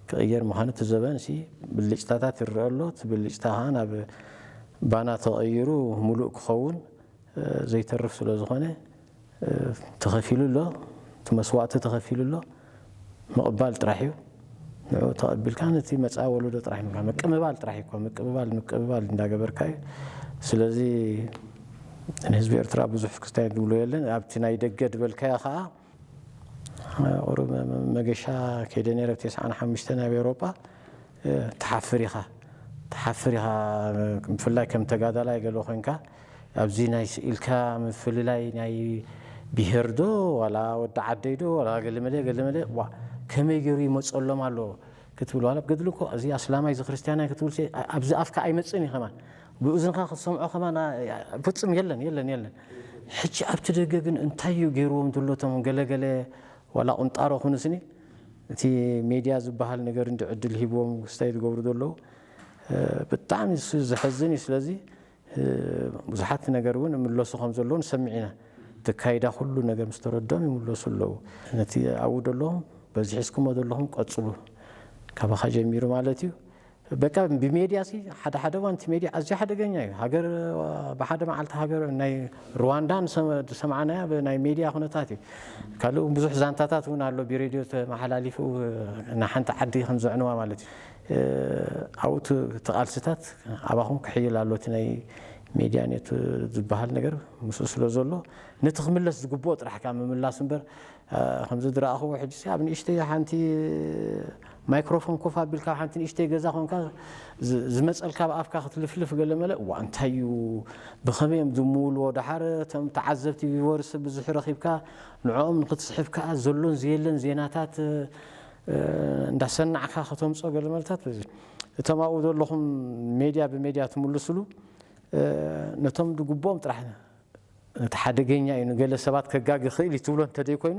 ክቕየር ምዃኑ እቲ ዘበን ሲ ብልጭታታት ይረአ ኣሎ። እቲ ብልጭታ ከዓ ናብ ባና ተቐይሩ ሙሉእ ክኸውን ዘይተርፍ ስለ ዝኾነ ተኸፊሉ ኣሎ፣ እቲ መስዋእቲ ተኸፊሉ ኣሎ። ምቕባል ጥራሕ እዩ። ንዑ ተቐቢልካ ነቲ መፃኢ ወለዶ ጥራሕ ምካ ምቅብባል ጥራሕ እኮ ምቅብባል ምቅብባል እንዳገበርካ እዩ። ስለዚ ንህዝቢ ኤርትራ ብዙሕ ክስታይ ዝብሎ የለን። ኣብቲ ናይ ደገ ድበልካዮ ከዓ ቁሩብ መገሻ ከይደ ነይረ ብ ተስዓን ሓሙሽተን ናብ ኤውሮጳ። ትሓፍር ኢኻ ትሓፍር ኢኻ። ብፍላይ ከም ተጋዳላይ ገለ ኮይንካ ኣብዚ ናይ ስኢልካ ምፍልላይ ናይ ብሄር ዶ ዋላ ወዲ ዓደይ ዶ ዋላ ገለመለ ገለመለ ዋ ከመይ ገይሩ ይመፀሎም ኣሎ ክትብል ዋላ ገድሊ እኮ እዚ ኣስላማይ እዚ ክርስትያናይ ክትብል ኣብዚ ኣፍካ ኣይመፅን እዩ ከማን ብእዝንኻ ክትሰምዖ ከማን ፍፅም የለን የለን የለን። ሕጂ ኣብቲ ደገ ግን እንታይ እዩ ገይርዎም ዘሎ እቶም ገለገለ ዋላ ቁንጣሮ ኩንስኒ እቲ ሜድያ ዝበሃል ነገር እንዲ ዕድል ሂብዎም ክስታይ ዝገብሩ ዘለዉ ብጣዕሚ እሱ ዘሕዝን እዩ። ስለዚ ብዙሓት ነገር እውን እምለሱ ከም ዘለዉ ንሰምዕ ኢና። ተካይዳ ኩሉ ነገር ምስ ተረድኦም ይምለሱ ኣለዉ። ነቲ ኣብኡ ዘለኹም በዚ ሒዝኩሞ ዘለኹም ቀጽሉ ካባኻ ጀሚሩ ማለት እዩ። በቃ ብሜድያ ሲ ሓደ ሓደ እዋን እቲ ሜድያ ኣዝዩ ሓደገኛ እዩ። ሃገር ብሓደ መዓልቲ ሃገር ናይ ሩዋንዳ ዝሰማዕናያ ብናይ ሜድያ ኩነታት እዩ። ካልእ እውን ብዙሕ ዛንታታት እውን ኣሎ ብሬድዮ ተመሓላሊፉ ንሓንቲ ዓዲ ከም ዘዕንዋ ማለት እዩ። ኣብኡ እቲ ቃልስታት ኣባኹም ክሕይል ኣሎ እቲ ናይ ሜድያ ኔት ዝበሃል ነገር ምስኡ ስለ ዘሎ ነቲ ክምለስ ዝግብኦ ጥራሕ ከዓ ምምላስ እምበር ከምዚ ዝረኣኽዎ ሕጂ ኣብ ንእሽተይ ሓንቲ ማይክሮፎን ኮፍ ኣቢልካ ኣብ ሓንቲ ንእሽተይ ገዛ ኮንካ ዝመፀልካ ኣብ ኣፍካ ክትልፍልፍ ገለ መለ እዋ እንታይ እዩ ብኸመይ እዮም ዝምውልዎ ደሓር እቶም ተዓዘብቲ ቪወርስ ብዙሕ ረኺብካ ንዕኦም ንክትስሕብ ከዓ ዘሎን ዘየለን ዜናታት እንዳሰናዕካ ከተምፅኦ ገለ መልታት እቶም ኣብኡ ዘለኹም ሜድያ ብሜድያ ትምልስሉ ነቶም ዝግብኦም ጥራሕ ነቲ ሓደገኛ እዩ ንገለ ሰባት ከጋግ ይኽእል እዩ ትብሎ እንተዘይኮይኑ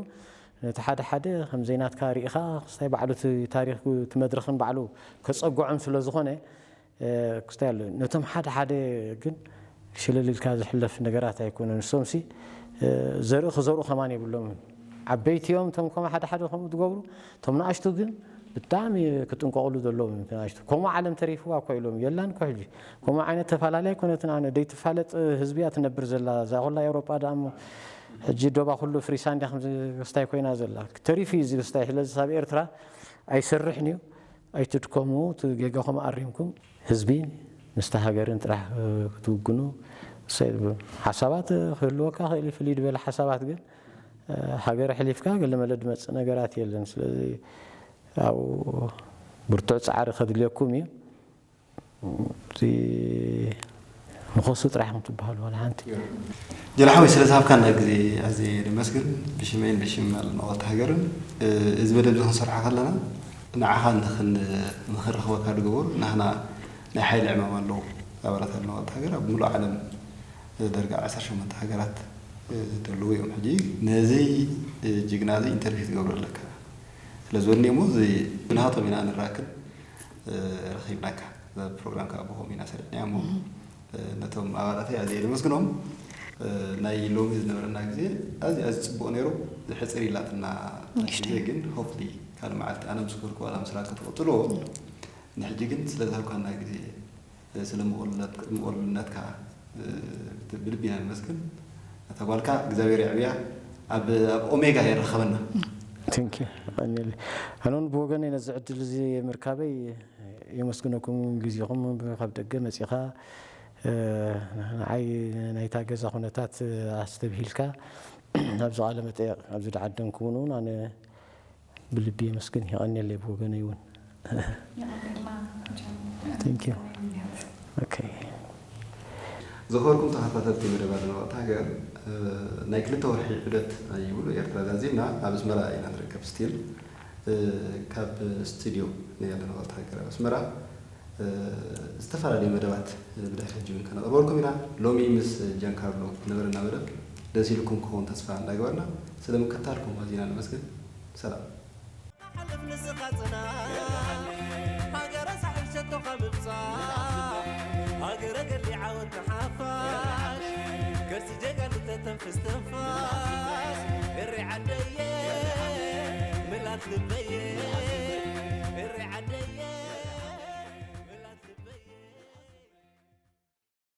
ነቲ ሓደ ሓደ ከም ዘይናትካ ርኢኻ ክስታይ ባዕሉ እቲ ታሪኽ እቲ መድረኽን ባዕሉ ከፀግዖም ስለ ዝኾነ ክስታይ ኣሎ ነቶም ሓደ ሓደ ግን ሽልል ኢልካ ዝሕለፍ ነገራት ኣይኮነ ንሶም ሲ ዘርኢ ክዘርኡ ከማን የብሎምን ዓበይቲ እዮም እቶም ከም ሓደ ሓደ ከምኡ ዝገብሩ እቶም ንኣሽቱ ግን ብጣዕሚ ክጥንቀቕሉ ዘለዎም እዮም እቲ ንኣሽቱ። ከምኡ ዓለም ተሪፍዋ እኮ ኢሎም የላን እኮ ሕጂ። ከምኡ ዓይነት ተፈላለያ ኣይኮነትን ኣነ ደይትፋለጥ ህዝቢ እያ ትነብር ዘላ እዛ ኩላ ኤውሮጳ ደኣ እሞ ሕጂ ዶባ ኩሉ ፍሪሳ እንድያ ከምዚ ክስታይ ኮይና ዘላ። ተሪፉ እዩ እዚ ክስታይ ስለዚ ሳብ ኤርትራ ኣይሰርሕን እዩ ኣይትድከሙ እቲ ጌጋኹም ኣሪምኩም ህዝቢ ምስቲ ሃገርን ጥራሕ ክትውግኑ። ሓሳባት ክህልወካ ክእል፣ ፍልይ ዝበለ ሓሳባት፣ ግን ሃገር ኣሕሊፍካ ገለ መለ ዝመጽእ ነገራት የለን። ስለዚ ኣብኡ ብርቱዕ ጻዕሪ ከድልየኩም እዩ። እቲ ንኸሱ ጥራሕ ኢኹም ትበሃሉ፣ ዋላ ሓንቲ። ጀላሓወይ፣ ስለ ዝሃብካና ግዜ ኣዝየ የመስግን። ብሽመይን ብሽም መላእ ነቐልቲ ሃገርን፣ እዚ መደብ እዚ ክንሰርሖ ከለና ንዓኻ ንኽን-፣ ንኽንረኽበካ ዝገበሩ ናህና ናይ ሓይሊ ዕማም ኣለዉ። ኣባላት ነቐልቲ ሃገር ኣብ ምሉእ ዓለም ደርጋ ዓሰርተ ሸሞንተ ሃገራት ዘለዉ እዮም። ሕጂ ነዚ ጅግና እዚ ኢንተርቪው ክትገብሮ ኣለካ። ስለ ዝበሉኒ እሞ፣ እዚ ናሃቶም ኢና ንራክብ ረኺብናካ። እዛ ፕሮግራም ከዓ ብኸምኡ ኢና ሰሪሕናያ እሞ፣ ነቶም ኣባላተይ ኣዝየ የመስግኖም። ናይ ሎሚ ዝነበረና ግዜ ኣዝዩ፣ ኣዝዩ ጽቡቕ ነይሩ። ሕጽር ኢላትና ግዜ፣ ግን ሆፕሊ ካልእ መዓልቲ ኣነ ምስ ክብርክ ዋላ ምስራክ ክትቕጽልዎ። ንሕጂ ግን ስለ ዝሃብካና ግዜ፣ ስለ ምቕሉልነት-፣ ምቕሉልነትካ ብልቢ ኢና ነመስግን። እታ ጓልካ እግዚኣብሔር የዕብያ፣ ኣብ፣ ኣብ ኦሜጋ የራኸበና። ቴንክ ዩ፣ የቐንየለይ። ኣነ እውን ብወገነይ ነዚ ዕድል እዚ ምርካበይ የመስግነኩም። ግዜኹም ካብ ደገ መጺኻ፣ እ፣ ንዓይ ናይታ ገዛ ኩነታት ኣስተብሂልካ ኣብዚ ቃለ መጠየቕ ኣብዚ ዝዓደምኩውን እውን ኣነ ብልቢ የመስግን። የቐንየለይ ብወገነይ እውን። የቐንየልና። Thank you። ኦኬ። ዝኸበርኩም ተኸታተልቲ መደብ ኣድናቖት ሃገር፣ እ፣ ናይ ክልተ ወርሒ ዑደት እዩ። ኤርትራ ዛዚምና ኣብ ኣስመራ ኢና ንርከብ። ስቲል፣ እ፣ ካብ ስቱድዮ ናይ ኣድናቖት ሃገር ኣብ ኣስመራ፣ እ፣ ዝተፈላለዩ መደባት ብድሕሪ ሕጂ እውን ከነቕርበልኩም ኢና። ሎሚ ምስ ጃንካርሎ ዝነበረና መደብ ደስ ኢልኩም ክኸውን ተስፋ እንዳገበርና፣ ስለ ምክትታልኩም ኣዚና ነመስግን። ሰላም። ሓልፍ ንስኻ ጽናሕ፣ ሃገረ ሳሕል ሸቶኻ ምብጻሕ፣ ሃገረ ገሊ ዓወት ንሓፋሽ፣ ከርሲ ጀጋኑ ተተንፍስ ትንፋስ።